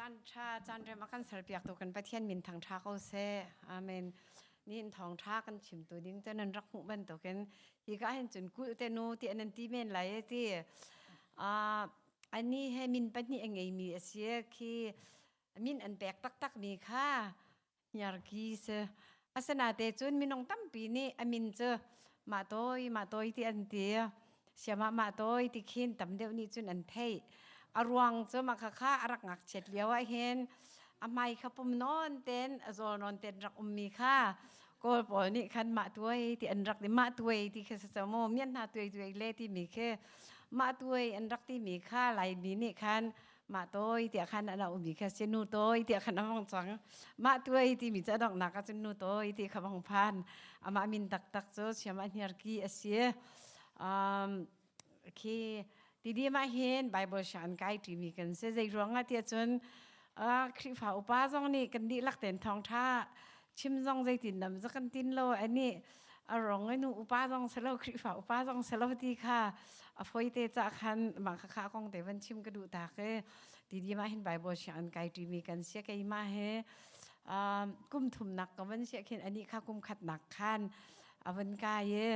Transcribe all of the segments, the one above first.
Caan ṭha caan rem a kan serpiaktu kan Pathian min thangṭha ko seh. Amen. Nihin thawngṭha kan chimtu ding cu nan rak hmuh bantukin hi ka hin cun kulh te nu ti nan ti men lai e ti. Ani he min pahnih a ngeimi a si khi min an pek taktak mi kha hniarki si. Asinate cun minung tampi nih a min cu mah tawi mah tawi ti an ti. Siamah mah tawi ti khin tam deuh nih cun an theih. A ruang cu mah khakha a rak ngakchiat lio ah hin a hmai kha pum nawn ten a zawl nawn ten rak ummi kha Kawl pawl nih khan mah tuai ti an rak ti mah tuai ti khi si mu mian hna tuai tuai le timi khi mah tuai an rak timi kha Laimi nih khan mah tawi tiah khan an auhmi kha si nu tawi tiah khan a vong cang mah tuai timi cu a donghnak ah cun nu tawi ti kha vong phan amah min taktak cu siam ah hniarki a si khi tidim ah hin Bible shan kai ṭimi kan si zei ruangah tiah cun Khrihfa upa zong nih kan dihlak ten thawngṭha chim zong zeitin dam za kan tin lo ani a rong i nu upa zong si lo Khrihfa upa zong si lo ti kha a foi te ca khan mah kha kha kong te van chim ka duh tak i ti di ma hin Bible siang an kai ṭimi kan sia keimah he kum thumnak ka van sia khin ani kha kum khatnak khan a van kai i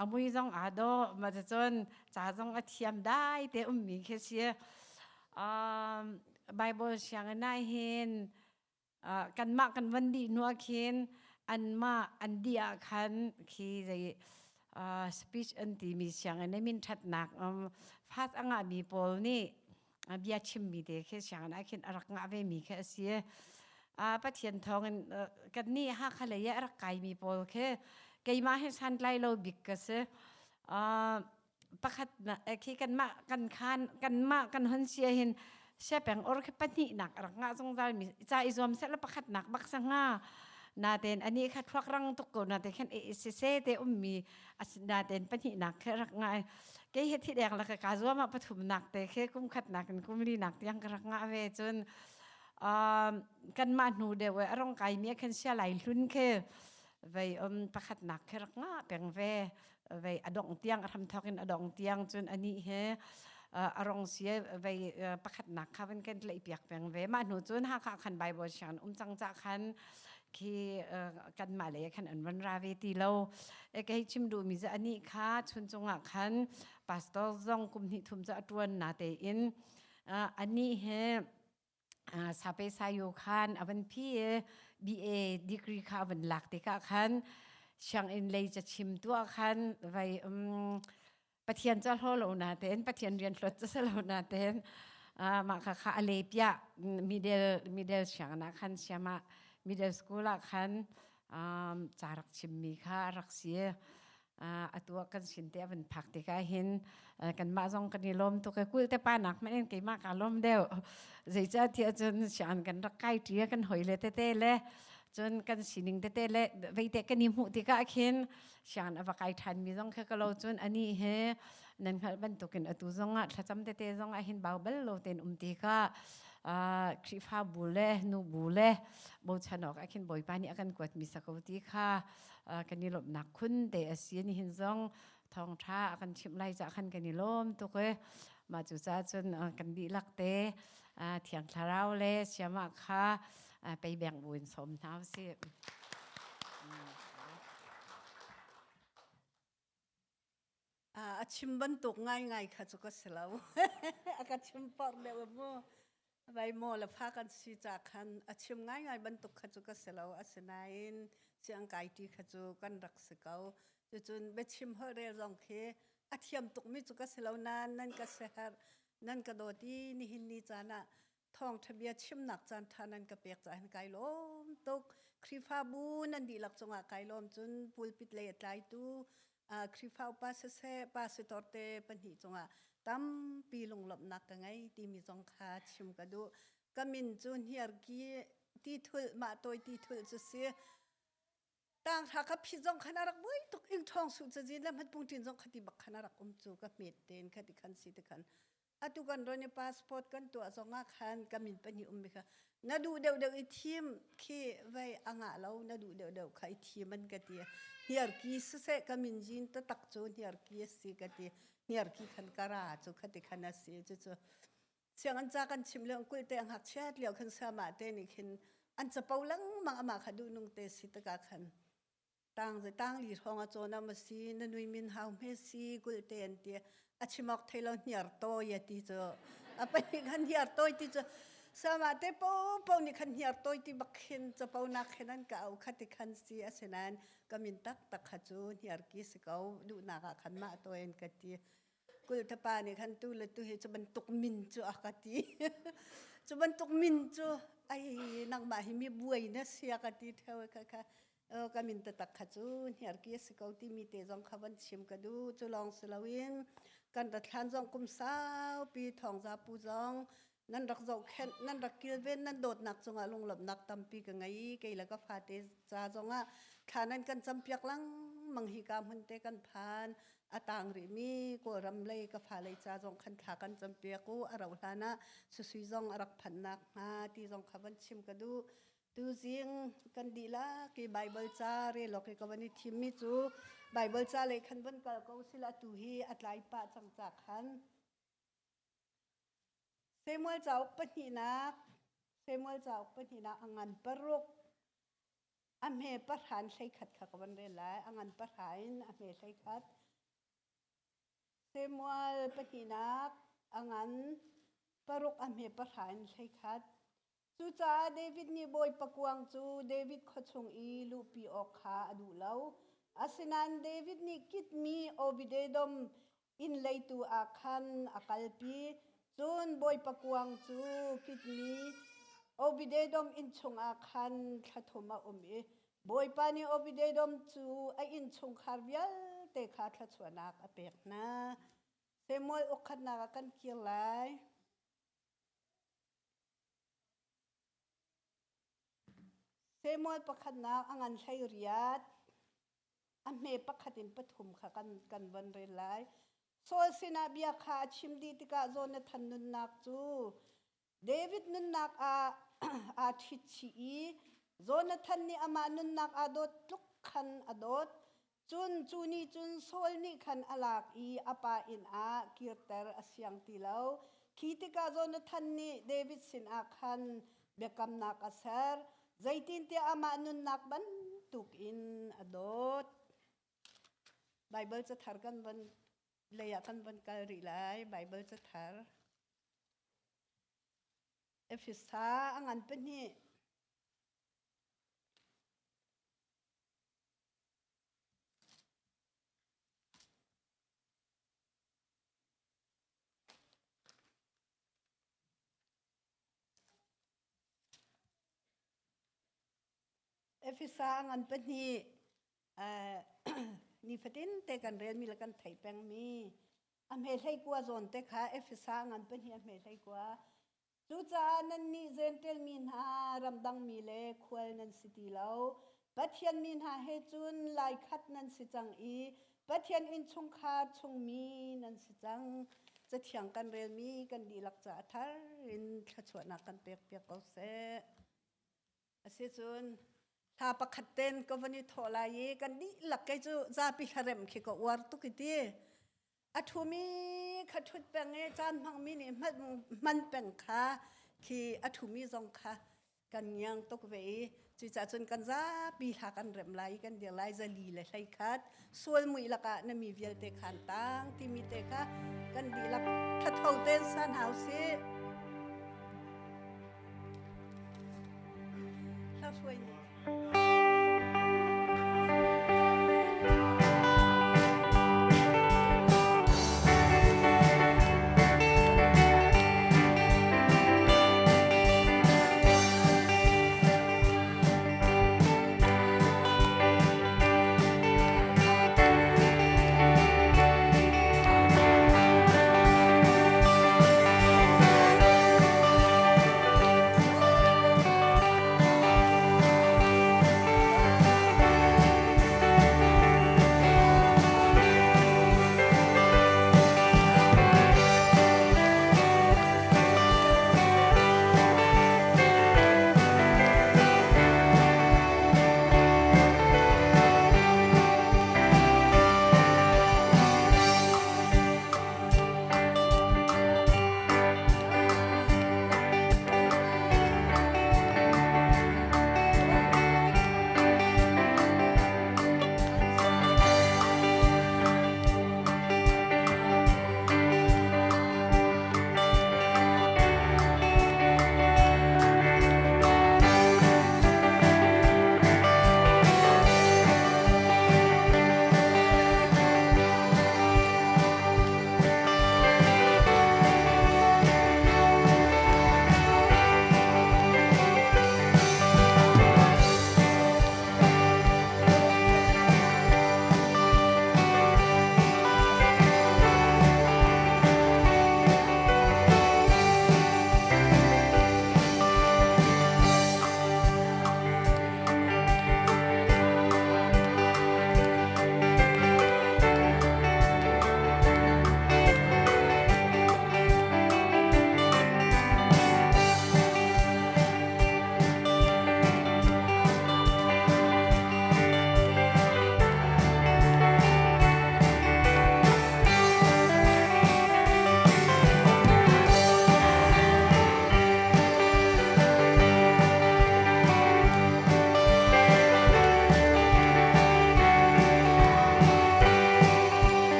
a mui zong aa dawh ma cun ca zong a thiam dai te ummi khi si Bible sianginn ah hin kanmah kan van dih hnu ah khin anmah an dih ah khan khi zei speech an timi sianginn i min ṭhatnak fast a ngahmi pawl nih bia chimmi te khi sianginn ah khin a rak ngah vemi khi a si. Pathian thawngin kannih Hakha lei ah a rak kaimi pawl khi keimah hi santlai lo bik ka si. Pakhat khi kanmah kan khan kanmah kan hon si hin siapeng or khi pahnihnak a rak ngah zungzal mi ca i zuam seh la pakhatnak bak sa hnga naten ani kha thuak rang tuk ko naten khan e se te ummi naten pahnihnak khi rak ngai kei he thi dek la ka ka zuam ah pathumnak te khi kum khatnak in kum linak tiang ka rak ngah ve cun kanmah hnu deuh e arong kai mi khan sia lai hlun khi vei um pakhatnak khi rak ngah peng ve vei adong tiang a hram thok in adong tiang cun ani he arong si vei pakhatnak kha van kan tlaih piak peng ve mah hnu cun Hakha khan Bible siang um cang ca khan khi kanmah lei khan an van ra ve ti lo e kei chim duh mi cu ani kha chun cungah khan pastor zong kum hnih thum cu a tuan na te in ani he sape sayo khan avan phi BA degree kha avan lak tikah khan sianginn lei ca chim tuah khan vai um Pathian ca hlo lo na ten Pathian rian hlot ca lo na ten mah kha kha a le piah middle middle sianginn ah khan siama middle school ah khan ca rak chimmi kha rak si atu ah kan sin te a van phak tikah hin kanmah zong kan i lawm tuk i kul te pa nak hmanh in keimah kaa lawm deuh zeicah tiah cun sianginn kan rak kai ṭi kan hoi le tete le cun kan sining tete le veite kan i hmuh tikah khin sianginn a va kai ṭhanmi zong kha ka lo cun ani he nan hngalh bantukin atu zongah thlacam tete zong ah hin bau bal lo tein um ti kha Khrihfabu le nubu le bochan awk ah khin Bawipa nih a kan kuatmi sako ti kha kan i lawmhnak khun te a si ni hin zong thawngṭha a kan chimh lai cah khan kan i lawm tuk i mah cu caah cun kan dihlak te thiang thlarau le siamah kha pei beng buin sawm hna usih. A chim bantuk ngaingai kha cu ka si lo. A ka chim porh deuh mu. Vai maw le fa kan si ca khan a chim ngaingai bantuk kha cu ka si lo. Asinain siang kai ṭi kha cu kan rak si ko. Cucun biachim holh rel zong khi a thiam tukmi cu ka si lo nain nan ka siaherh, nan ka dawt i nihin ni caan ah thawngṭha bia chimnak caan ṭha nan ka pek caah hin kai lawm tuk. Khrihfabu nan dihlak cungah kai lawm cun pulpit lei a tlaitu Khrihfa upa siseh pastor te pahnih cungah tampi lunglawmhnak ka ngei timi zong kha chim ka duh. Ka min cu hniarki ti thulh mah tawi ti thulh cu si. Tang hra ka phi zong khan a rak buai tuk ing ṭhawng su cazin le hmatpung ṭin zong khati bak khan a rak um cu ka hmet tein khati khan si te khan atu kan ron i passport kan tuah zong ah khan ka min pahnih um mi kha na duh deuh deuh i thim khi vei a ngah lo na duh deuh deuh kha i thim an ka ti hniarki siseh ka min zin taktak cu hniarki a si ka ti hniarki khan ka ra cu khati khan a si cu cu. Sianginn ca kan chim lio kulte a ngakchiat lio khan sayama te nih khin an capo lengmang amah kha duhnung te si tikah khan tang ze tang li hrawng a cawn am si na nui min hau hme si kulte an ti a chimok thei lo hniar tawi a ti cu a pahnih khan hniar tawi ti cu sama te po po nih khan hniar tawi ti bak khin capo nak khin an ka au kha ti khan si asinain ka min tak tak kha cu hniar ki si ko duhnak ah khan mah tawi an ka ti Kultapa nih khan tu le tu hi cu bantuk min cu a ka ti. Cu bantuk min cu ai nangmah hi mi buai na si a ka ti theo kha kha ka min taktak kha cu hniarki a si ko timi te zong kha van chim ka duh. Cu lawng si loin kan rathlan zong kum saupi thawngza pu zong nan rak zohkhenh nan rak kilven nan dawtnak cungah lunglawmhnak tampi ka ngei kei le ka fate ca zongah thla nan kan campiak lengmang hi ka hmun te kan phan a tang rihmi Kawlram lei ka fa lei ca zong khan thla kan campiak u a rauh hlan ah susui zong a rak phannak hnga ti zong kha van chim ka duh tuzing kan dihlak i Bible ca relawk i ka van i thimmi cu Bible ca lei khan van kal ko sila tu hi a tlai pah cang ca khan Samuel cauk pahnihnak Samuel cauk pahnihnak a ngan paruk a hme pahra in 11 kha ka van rel lai a ngan pahra in a hme 11 Samuel pahnihnak a ngan paruk a hme pahra in 11 Cucaah David nih Bawipa kuang cu David khua chung i luhpi awk kha a duh lo. Asinain David nih kitmi Obed-edom inn leitu ah khan a kalpi. Cun Bawipa kuang cu kitmi Obed-edom inn chungah khan thla thum a um i Bawipa nih Obed-edom cu a innchungkhar vialte kha thluachuahnak a pek hna. Samuel ukkhatnak ah kan kir lai. Samuel pakhatnak a ngan 18 a hme pakhat in pathum kha kan van rel lai. Saul sinah bia kha a chim dih tikah Jonathan nunnak cu David nunnak ah aa ṭhit chih i Jonathan nih amah nunnak aa dawt tluk khan a dawt. Cun cu nih cun Saul nih khan a lak i a pa inn ah kirter a siang ti lo. Khi tikah Jonathan nih David sinah khan biakamnak a ser, zeitintiah amah nunnak bantukin a dawt. Baibal cathar kan van lei ah kan van kal rih lai. Baibal cathar. Efesa a ngan pahnih. Efesa a ngan pahnih nifatin te kan relmi le kan theih pengmi a hme hlei kua zawn te kha Efesa a ngan pahnih a hme hlei kua. Cucaah nannih Jentail mi hna, ramdangmi le khual nan si ti lo. Pathian mi hna he cun laikhat nan si cang i Pathian innchungkhar chungmi nan si cang. Cathiang kan relmi kan dihlak caah thar in thluachuahnak kan pekpiak ko seh. Asicun hla pakhat ten ka van i thawh lai i kan dihlak kei cu zapi hlarem khi ka uar tuk i ti. A ṭhumi kha ṭhut peng i caan hmangmi nih hman peng kha khi a ṭhumi zong kha kan ngiang tuk ve i cucaah cun kan zapi hla kan rem lai i kan dir lai 421 sual mui lakah na mi vialte khan tang timi te kha kan dihlak thatho ten san hau sih. Hla hruai ning.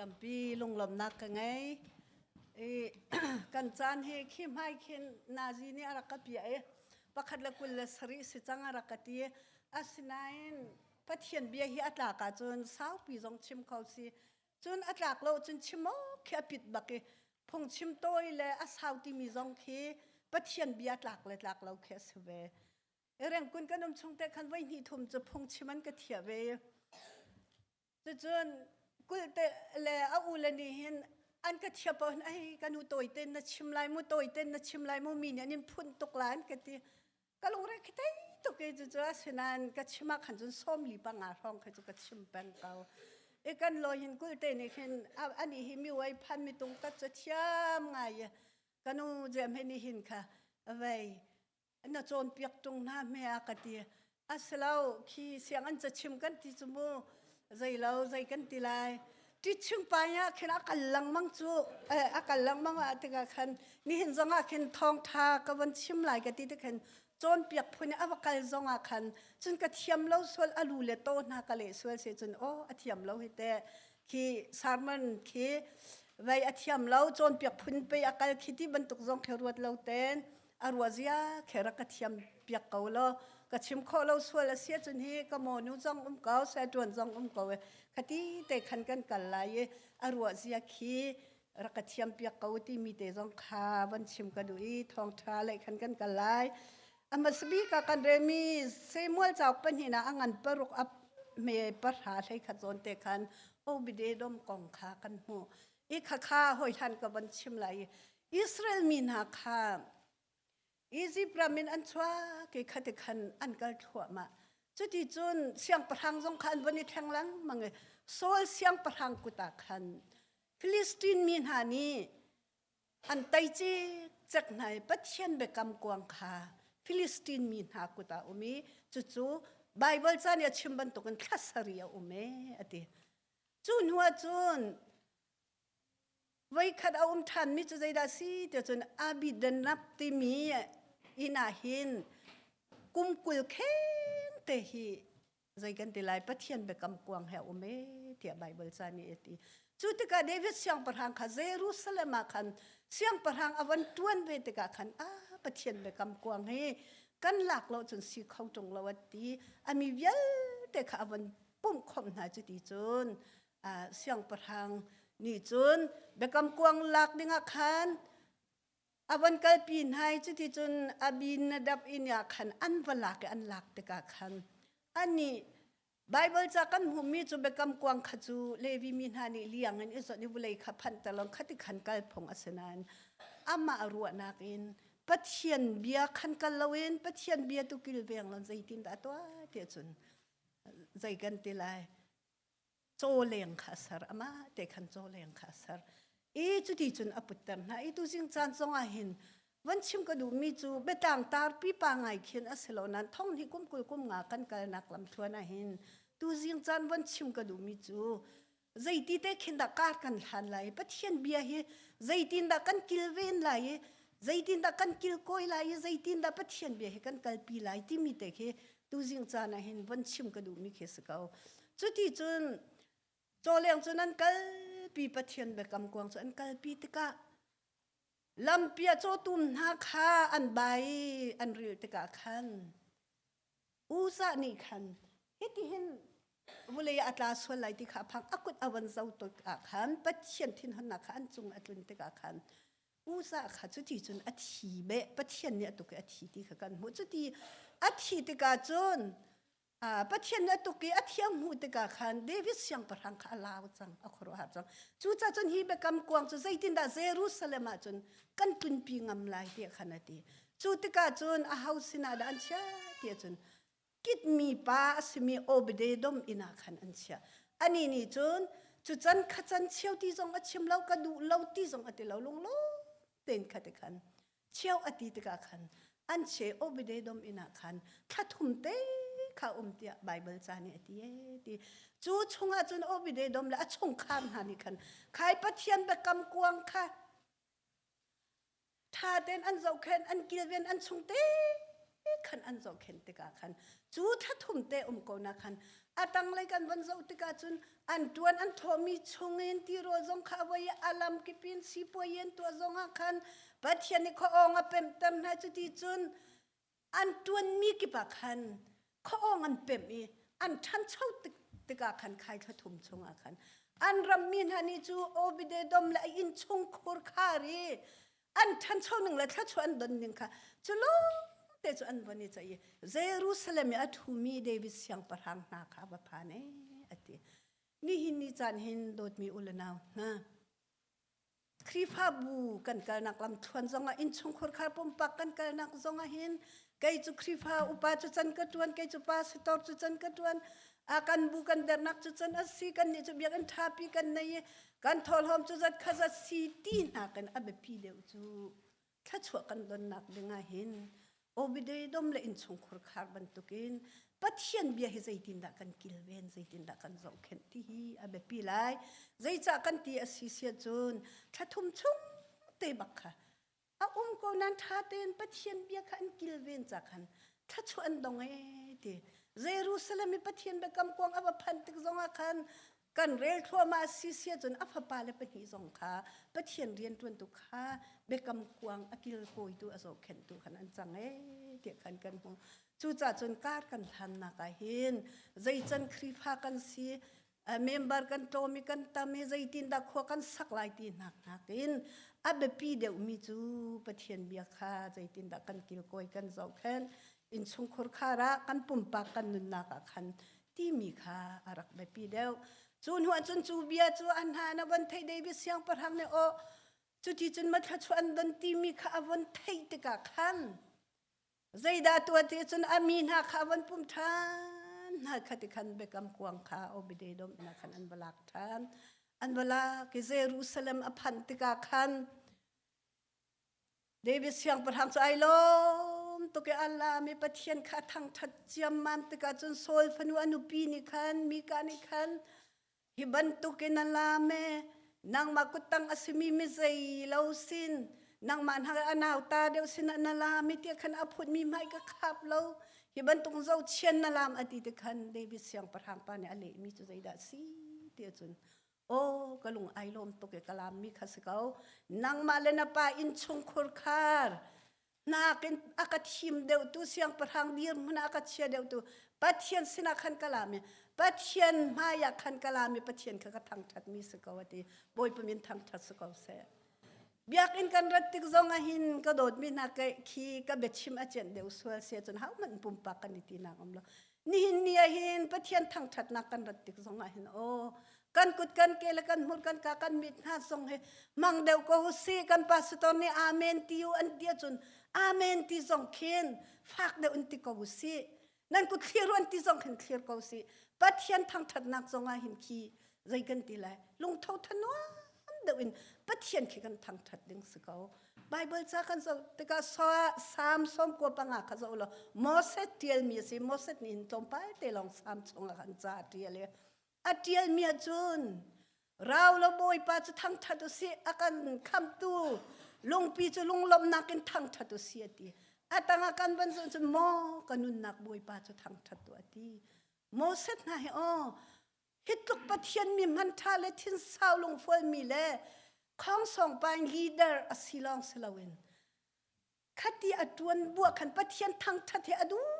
Tampi lunglawmhnak ka ngei. I kan caan hi khi hmai khin nazi nih a rak ka piah i pakhat le 27 si cang a rak ka ti. Asinain Pathian bia hi a tlak ahcun saupi zong chim kho si. Cun a tlak lo cun chim awk khi a pit bak i phungchim tawi le a sau timi zong khi Pathian bia tlak le tlak lo khi a si ve. Rengkun kan um chung te khan voi hnih thum cu phungchim an ka thiah ve i Cucun kulte le a u le nih hin an ka thiap paoh hin ai ka nu tawi ten na chim lai mu tawi ten na chim lai mu mi nih an in phunh tuk la an ka ti. Ka lungre khi thei tuk i cucu asinain ka chim ah khan cun 45 hrawng kha cu ka chim peng ko. I kan lawi hin kulte nih khin ani hi mi uai phan mi tung tat cu thiam ngai i ka nu jem he nih hin kha vei na cawnpiak ṭung hna hme a ka ti. A si lo, khi siang an cachim kan ti cu mu, zei lo, zei kan ti lai. Teaching pa ah khin a kal lengmang cu, a kal lengmang ah tikah khan nihin zong ah khin thawngṭha ka von chim lai ka ti ti khin cawnpiak phun a va kal zong ah khan cun ka thiam lo sual a lu le taw hna ka leh sual se cun aw a thiam lo hi teh khi sermon khi vei a thiam lo cawnpiak phun pei a kal khi ti bantuk zong khi ruat lo ten a ruazia khe rak ka thiam piak ko law ka chim khawh lo sual a si ahcun hi ka mawnu zong um ko saṭuan zong um ko e khati te khan kan kal lai i a ruahzia khi rak ka thiam piak ko timi te zong kha van chim ka duh i thawngṭha lei khan kan kal lai a hmasa ka kan remi Samuel cauk pahnih ah a ngan paruk a me pahra hlei khat zawn te khan Obededom kong kha kan hmuh i khakha hoi hlan ka van chim lai i Israel mi hna kha Izipt ram in an chuak i khati khan an kal thluahmah. Cuti cun siangpahrang zong kha an von i thleng lengmang i Saul siangpahrang kut ah khan Filistin mi hna nih an tei cikcek hna i Pathian biakam kuang kha Filistin mi hna kut ah um i cucu Baibal ca nih a chim bantukin thla sarih a um ee a ti. Cu hnuah cun Voikhat a um ṭhanmi cu zeidah a si tiah cun Abidanab timi inn ah hin kum 20 kheng te hi zei kan ti lai Pathian biakam kuang he a um ee tiah Baibal ca nih a ti. Cu tikah David siangpahrang kha Jerusalem ah khan siangpahrang a van ṭuan ve tikah khan ah Pathian biakam kuang hi kan lak lo cun si kho ṭung lo a ti. A mi vialte kha a van pumh khawmh hna cuti cun siangpahrang nih cun biakam kuang lak dingah khan a von kalpi hna i cuticun Abinadab inn ah khan an va lak i an lak tikah khan anih Baibal ca kan hmuhmi cu biakam kuang kha cu Levi mi hna nih liang in i zawnh i vulei kha phanhter lo khati khan kal phung a si nain amah ruahnak in Pathian bia khan kal loin Pathian bia tu kilveng lo zeitindah a tuah tiah cun zei kan ti lai cawleng kha a ser amah te khan cawleng kha a ser i cuti cun a putter hna i tuzing caan zong ah hin van chim ka duhmi cu biatlang tar pipa ngai khin a si lo nain thong hnih kum 20 kum nga kan kalnak lamthluan ah hin tuzing caan van chim ka duhmi cu zeiti te khin dah kar kan hlan lai pathian bia hi zeitin dah kan kilven lai i zeitin dah kan kilkawi lai i zeitin dah pathian bia hi kan kalpi lai timi te khi tuzing caan ah hin von chim ka duhmi khi si ko cuti cun cawleng cun an kalpi pathian biakam kuang cu an kalpi tikah lampi ah cawtum hna kha an bai an ril tikah khan Uza nih khan hitihin vulei ah a tla sual lai ti kha a phang a kut a von zo tuk ah khan Pathian thinhunnak kha an cung a tlun tikah khan Uza kha cuti cun a thi beh Pathian nih a tuk i a thi ti kha kan hmuh cuti a thi tikah cun Pathian nih a tuk i a thiang hmuh tikah khan David siangpahrang kha a lau cang a khuaruahhar cang cucaah cun hi biakam kuang cu zeitindah Jerusalem ah cun kan tlunpi ngam lai tiah khan a ti cu tikah cun aho sinah dah an chiah tiah cun kitmi pa a simi Obededom inn ah khan an chiah. Anih nih cun cu can kha can cheu ti zong a chim lo ka duh lo ti zong a ti lo lunglawm tein kha ti khan cheu a ti tikah khan an che Obededom inn ah khan thla thum te kha um tiah Baibal ca nih a ti ee ti cu chungah cun Obededom le a chungkhar hna nih khan khai Pathian biakam kuang kha ṭha tein an zohkhenh an kilven an chung te khan an zohkhenh tikah khan cu thla thum te um ko na khan a tanglei kan von zoh tikah cun an ṭuan an thawhmi chungin tirawl zong kha a voi i a lam kipin sipuai an tuah zongah khan Pathian nih khuaawng a pemhter hna. Cuti cun an ṭuanmi kip ah khan khuaawng an pemh i an ṭhancho tikah khan khai thla thum chungah khan an rammi hna nih cu Obededom le a innchungkhur khar i an ṭhancho ning le thluachuah an don ning kha cu lawngte cu an von i ceih i Jerusalem i a ṭhumi David siangpahrang hna kha a va phan ee a ti. Nihin ni caan hin dawtmi u le nau hna, Khrihfabu kan kalnak lamthluan zongah innchungkhur khar pumpak kan kalnak zongah hin kei cu Khrihfa upa cu can ka ṭuan, kei cu pastor cu can ka ṭuan, a kan bu kan dernak cu can a si, kan nih cu biakinn ṭhapi kan nei i kan thawhlawm cu zat kha zat si ti hna kan a biapi deuh cu thluachuah kan donnak dingah hin obidedom le innchungkhur khar bantukin Pathian bia hi zeitindah kan kilven, zeitindah kan zohkhenh ti hi a biapi lai. Zeicah kan ti a si siah cun thla thum chung te bak kha a um ko nan ṭha tein Pathian bia kha an kilven ca khan thluachuah an dong ee ti. Jerusalem i Pathian biakam kuang a va phanh tik zongah khan kan rel thluahmah a si sia cun a fapa le pahnih zong kha Pathian rianṭuantu kha biakam kuang a kilkawitu a zohkhenhtu khan an cang ee tiah khan kan hmu. Cucaah cun kar kan hlannak ah hin zeican Khrihfa kan si, member kan tlawm i kan tam i zeitindah khua kan sak lai ti hnak nakin a biapi deuhmi cu Pathian bia kha zeitindah kan kilkawi kan zohkhenh innchungkhur khar ah kan pumpak kan nunnak ah khan timi kha a rak biapi deuh. Cu hnu ah cun cu bia cu an hna na von theih David siangpahrang nih aw cuti cun ma thluachuah an don timi kha a von theih tikah khan zeidah tuah ti cun a mi hna kha a von pum ṭhan hna kha ti khan biakam kuang kha Obededom inn ah khan an va lak ṭhan an va lak i Jerusalem a phanh tikah khan David siangpahrang cu ai lawm tuk i Allah mi Pathian kha a thangṭhat ciammam tikah cun Saul fanu a nupi nih khan Mika nih khan hi bantukin a laam e nangmah kuttang a simi mi zei lo sin nangmah hna a nauta deuh sin ah na laam i tiah khan a phutmi hmai ka khap lo hi bantuk zohchian na laam a ti ti khan David siangpahrang pa nih a lehmi cu zeidah a si ti ahcun aw ka lung ai lawm tuk i ka laammi kha si ko nangmah le na pa innchungkhur khar nakin a ka thim deuhtu siangpahrang dirhmun ah a ka chia deuhtu Pathian sinah khan ka lam i Pathian hmaiah khan ka lam i Pathian kha ka thangṭhatmi si ko a ti. Bawipa min thangṭhat si ko seh. Biakinn kan rat tik zong ah hin ka dawtmi hna khi ka biachim a cianh deuh sual sia cun hauhmanh pumpak kan i tinak um lo. Nihin ni ah hin Pathian thangṭhatnak kan rat tik zong ah hin aw kan kut kan ke le kan hmur kan ka kan mit hna zong hi mang deuh ko si kan pastor nih amen ti u an ti ahcun amen ti zong khin fak deuh in ti ko si nan kut thlir an ti zong khin thlir ko si Pathian thangṭhatnak zong ah hin khi zei kan ti lai lungtho thanuam deuh in Pathian khi kan thangṭhat ding si ko Bible ca kan zoh tikah Salm 95 kha zoh law Moses ṭialmi a si. Moses nih hin tlawmpal te lawng Salm chungah khan ca a ṭial i a ṭialmi ahcun rau lo Bawipa cu thangṭhat u sih, a kan khamhtu lungpi cu lunglawmhnak in thangṭhat u sih a ti. A tangah kan van zoh cun maw ka nunnak Bawipa cu thangṭhat tuah a ti. Moses hna hi aw Hi tluk Pathian mi hman ṭha le thinsau lungfualmi le khongsong pain leader a si lawng si loin khati a ṭuan buah khan Pathian thangṭhat hi a duh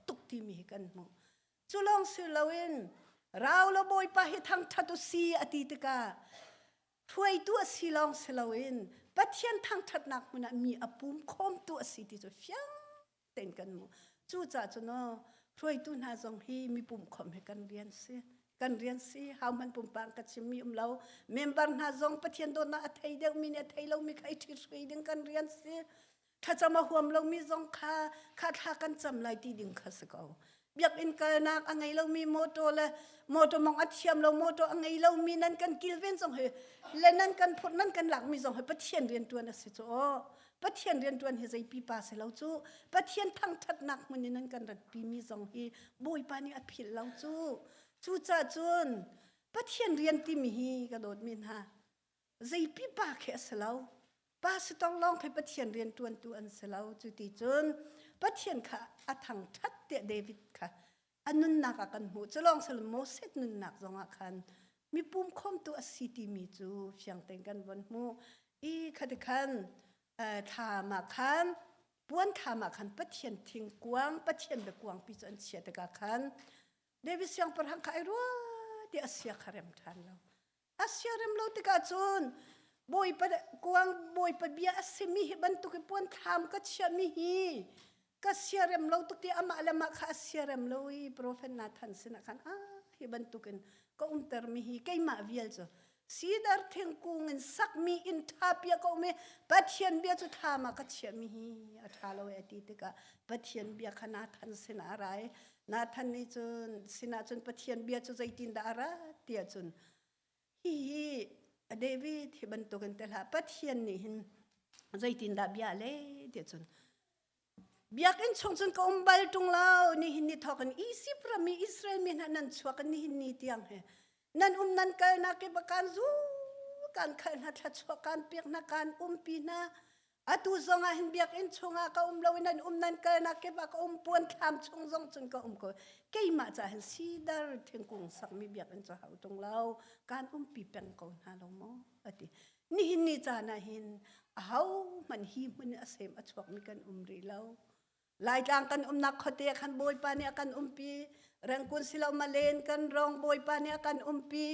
tuk timi hi kan hmuh. Cu lawng si loin rau lo Bawipa hi thangṭhat u si a ti tikah hruaitu a si lawng si loin Pathian thangṭhatnak hmun ah mi a pum khawmtu a si ti cu fiang tein kan hmuh. Cucaah cun aw hruaitu hna zong hi mi pumkhawmh hi kan rian si. Kan rian si. Hau hmanh pumpak ka chimmi um lo. Member hna zong Pathian dawtnak a thei deuhmi nih a thei lomi kha i ṭhit ding kan rian si. Thlacam a huam lomi zong kha kha thla kan cam lai ti ding kha si ko. Biakinn kalnak a ngei lomi motor le motor mong a thiam lo motor a ngei lomi nan kan kilven zong hi le nan kan phurh nan kan lakmi zong hi Pathian rian ṭuan a si cu aw. Pathian rianṭuan hi zei pipa si lo cu Pathian thangṭhatnak hmun in an kan ratpimi zong hi Bawipa nih a philh lo cu cucaah cun Pathian rian timi hi ka dawtmi hna zei pipa khi a si lo pastor lawng khi Pathian rianṭuantu an si lo cu ti cun. Pathian kha a thangṭhat tiah David kha a nunnak ah kan hmuh. Culawng sil Moses nunnak zongah khan mipum khawmtu a si timi cu fiang tein kan von hmuh. I khati khan thlam ah khan puan thlam ah khan Pathian thingkuang, Pathian biakuangpi cu an chiah tikah khan David siangpahrang kha ai rua ti a sia kha rem ṭhan lo. A sia rem lo tikah cun Bawipa kuang Bawipa bia a simi hi bantuk i puan thlam ka chiahmi hi ka siarem lo tuk ti amah le mah kha a siarem lo i profet Nathan sinah khan ah hi bantukin ka umtermi hi keimah vial cu sidar thingkung in sakmi inn ṭha pia ka um i Pathian bia cu thlam ah ka chiahmi hi a ṭha lo e a ti tikah Pathian bia kha Nathan sinah a ra i Nathan nih cun sinah cun Pathian bia cu zeitindah a ra tiah cun hihi David hi bantukin te hlah Pathian nih hin zeitindah bia le tiah cun Biakinn chung cun ka um bal ṭung lo. Nihin ni thawk in Izipt ram i Israel mi hna nan chuak nihin ni tiang he nan um nan kalnak kip ah kaan zul kaan khalh hna thluachuah kaan pek hna kaan umpi hna. Atu zong ah hin biakinn chungah ka um lo i nan um nan kalnak kip ah ka um puan thlam chung zong cun ka um ko. Keimah caah hin sidar thingkung sakmi biakinn cu hau ṭung lo. Kaan umpi peng ko hna lo maw? A ti. Nihin ni caan ah hin ahohmanh hi hmun i a sem a chuakmi kan um rih lo. Laitlang kan umnak khuate ah khan Bawipa nih a kan umpi. Rengkun silo malen kan rong Bawipa nih a kan umpi.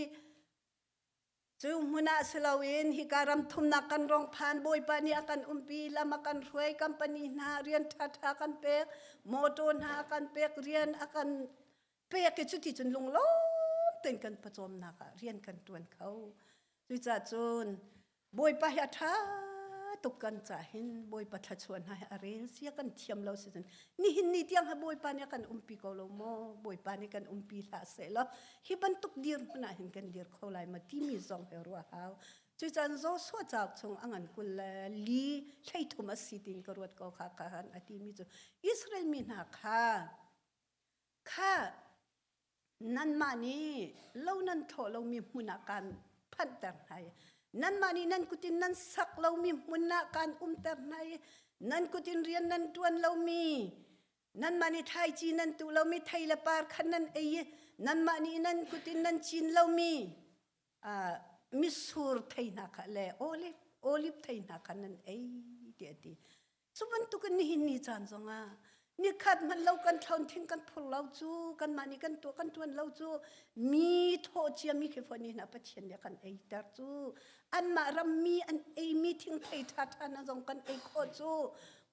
Cu hmun ah si loin hika ram thumnak kan rong phan Bawipa nih a kan umpi, lam a kan hruai, company hna rian ṭhaṭha kan pek, motor hna a kan pek, rian a kan pek i cuti cun lunglawm tein kan pawcawmnak ah rian kan ṭuan kho. Cucaah cun Bawipa hi a ṭha tuk kan ca hin Bawipa thluachuah hna hi a rel sia kan thiam lo si cun nihin ni tiang ha Bawipa nih a kan umpi ko lo maw Bawipa nih kan umpi hlah seh law hi bantuk dirhmun ah hin kan dir kho lai ma timi zong hi ruah hau cucan Joshua cauk chung a ngan 24 13 a si tiin ka ruat ko kha khan a timi cu Israel mi hna kha Kha nanmah nih lo nan thlawh lomi hmun ah kaan phanhter hna i nanmah nih nan kut in nan sak lomi hmun ah kaan umter hna i nan kut in rian nan ṭuan lomi nanmah nih thlaici nan tuh lomi thei le par kha nan ei i nanmah nih nan kut in nan cin lomi mitsur thei hna kha le olive olive thei hna kha nan ei tiah a ti. Cu bantukin nihin ni caan zongah nikhat hmanh lo kan thlon thing kan phur lo cu kanmah nih kan tuah kan tuan lo cu mi thawh ciami khi fawn hna Pathian nih a kan eiter cu anmah rammi an eimi thingthei ṭhaṭha hna zong kan ei khawh cu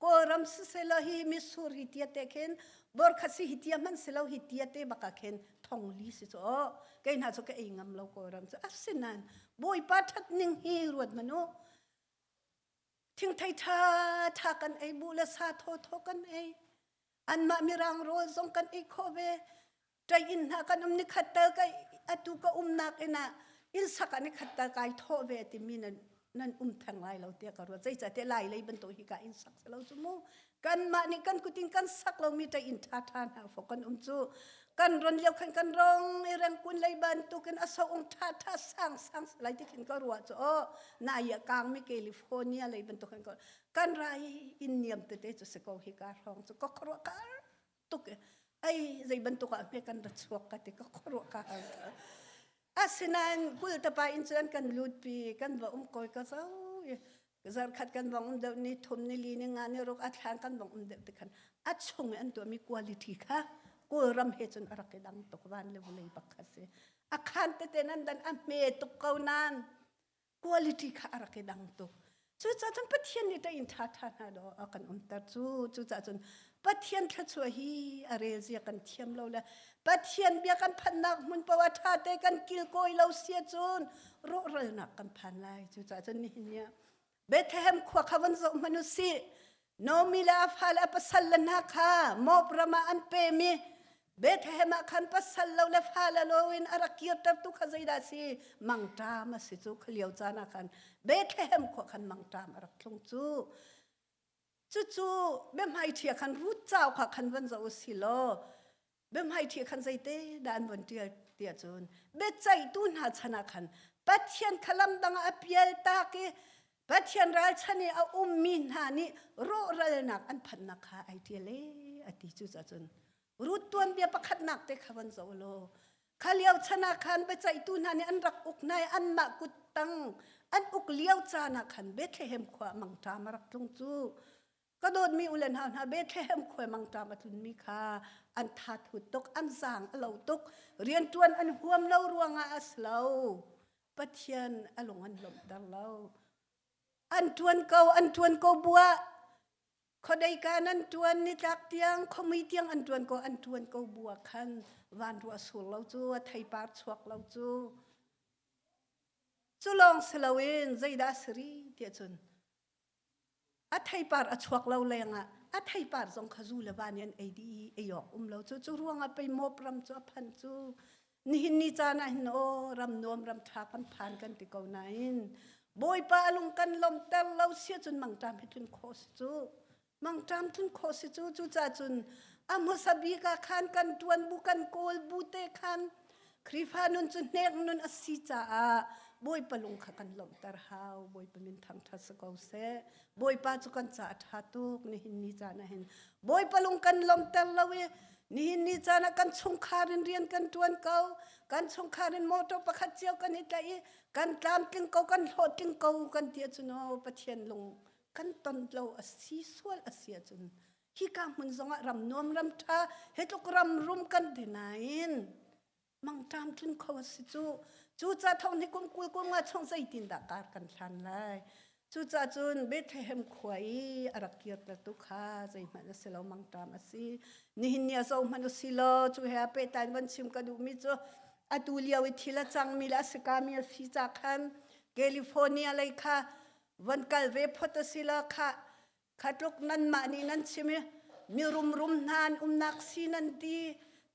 Kawlram siselaw hi mitsur hi tia te khin borkhat si hi tia hmanh si lo hi tia te bak ah khin thong li si cu aw kei hna cu ka ei ngam lo Kawlram cu asinain Bawipa ṭhat ning hi ruat hmanh u Thingthei ṭhaṭha kan ei, buh le sa thawthaw kan ei. Anmah mirang rawl zong kan ei khawh ve. Ṭai inn hna kan um nikhat tal ka atu ka umnak inn ah inn sak ah nikhat tal kai thawh ve timi nan nan um theng lai lo tiah ka ruat. Zeicahtiah lai lei bantuk hi ka inn sak si lo cu mu. Kanmah nih kan kut in kan sak lomi ṭai inn ṭhaṭha hna fawk kan um cu. Kan ron lio khan kan rong i rengkun lei bantukin a so-ung ṭhaṭha sang sang lai ti khin ka ruah cu aw nai a kangmi California lei bantuk khan ka kan rai in niam tete cu si ko hi ka hrawng cu ka khuaruah ka tuk ai zei bantuk ah hme kan ra chuak ka ti ka khuaruah ka har asinain kultapa in cun kan lutpi kan va um koi ka zo zarkhat kan vong um deuh ni thum ni li ni nga ni ruk a thlan kan vong um deuh ti khan a chung i an tuahmi quality kha Kawlram he cun a rak i dang tuk van le vulei bak kha si a khan tete nan dan a hme tuk ko nan quality kha a rak i dang tuk cucaah cun Pathian nih ṭah in ṭha ṭha hna do a kan umter cu cucaah cun Pathian thluachuah hi a rel zia kan thiam lo le Pathian bia kan phannak hmun paoh ah ṭha te kan kilkawi lo sia cun rawhralnak kan phan lai cucaah cun nihin ni ah Bethlehem khua kha van zoh hmanh u sih Naomi le a fale a pasal le hna kha Moab ram ah an pem i Bethlehem ah khan pasal lo le fale lo in a rak kirtertu kha zeidah a si mangṭam a si cu kha lio caan ah khan Bethlehem khua khan mangṭam a rak tlung cu Cucu biahmaiṭhi ah khan Ruth cauk ah khan van zoh u si law biahmaiṭhi ah khan zeite dah an von ṭial tiah cun biaceihtu hna chan ah khan Pathian kha lam dang ah a pial tak i. Pathian ralchan i a ummi hna nih rawhralnak an phanhnak kha ai ṭial e a ti. Cucacun Ruth tuanbia pakhatnak te kha van zoh law kha lio chan ah khan biaceihtu hna nih an rak uk hna i anmah kut tang an uk lio caan ah khan Bethlehem khua mangṭam a rak tlung cu. Ka dawtmi u le nau hna, Bethlehem khua mangṭam a tlunmi kha an tha thut tuk, an zaang a lo tuk, rianṭuan an huam lo ruangah a si lo. Pathian a lung an lawmhter lo. An ṭuan ko, an ṭuan ko buah khuadei ka nan ṭuan nitlak tiang, khuamui tiang an ṭuan ko, an ṭuan ko buah khan van ruah sur lo cu, a theipar chuak lo cu. Cu lawng si loin zeidah a si rih tiah cun a theipar a chuak lo lengah a theipar zong kha zu le va nih an ei dih i ei awk um lo cu. Cu ruangah pei Moab ram cu a phanh cu. Nihin ni caan ah hin aw ram nuam ram ṭha kan phan kan ti ko nain Bawipa a lung kan lawmhter lo sia cun mangṭam hi tlun khawh si cu, mangṭam tlun khawh si cu. Cucaah cun a hmasa bik ah khan kan ṭuan bu kan kawl bu te khan Khrihfa nun cu hnek nun a si caah Bawipa lung kha kan lawmhter hau. Bawipa min thangṭhat si ko seh. Bawipa cu kan caah a ṭha tuk. Nihin ni caan ah hin Bawipa lung kan lawmhter lo i nihin ni caan ah kan chungkhar in rian kan ṭuan ko, kan chungkhar in motor pakhat cio kan i tlaih i kan tlamtling ko, kan hlawhtling ko kan ti ahcun aw Pathian lung kan ton lo a si sual a si ahcun hika hmun zongah ram nuam ram ṭha hi tluk ram rum kan ti nain mangṭam tlun kho a si cu. Cuca thong hi kum 20 kum nga chung zeitindah kar kan hlan lai? Cucaah cun Bethlehem khua i a rak kirtertu kha zeihmanh a si lo, mangṭam a si. Nihin ni a zohhmanh u si law cu he a pehtlai in van chim ka duhmi cu atu lio i thil a cangmi le a si kami a si ca khan California lei kha van kal ve phot a si lo khah. Kha tluk nanmah nih nan chim i mi rumrum hna an umnak si nan ti.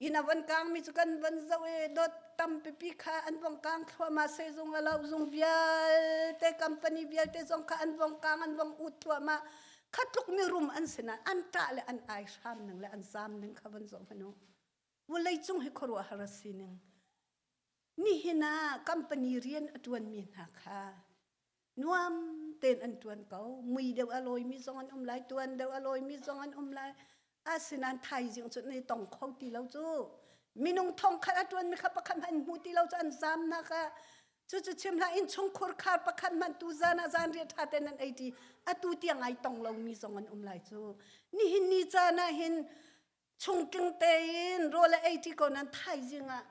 Inn a van kangmi cu kan van zoh i dot tampipi kha an vong kang thluahmah, sehzung a lo zung vialte, company vialte zong kha an vong kang, an vong ut thluahmah. Kha tluk mirum an si nain an ṭah le an ai hram ning le an zaam ning kha van zoh hmanh u. Vawleicung hi khuaruahhar a si ning. Nihin ah company rian a ṭuanmi hna kha nuam tein an ṭuan ko. Mui deuh a lawimi zong an um lai, tuan deuh a lawimi zong an um lai. Asinain thaizing cu an i tong kho ti lo cu. Minung thongkhat a ṭuanmi kha pakhat hmanh an hmu ti lo cu, an zamnak ah. Cucu chim hlah, innchungkhur khar pakhat hmanh tu zan ah zanriah ṭha tein an ei ṭi atu tiang ai tong lomi zong an um lai cu. Nihin ni caan ah hin chungtling tein rawl a ei ṭi ko nain thaizing ah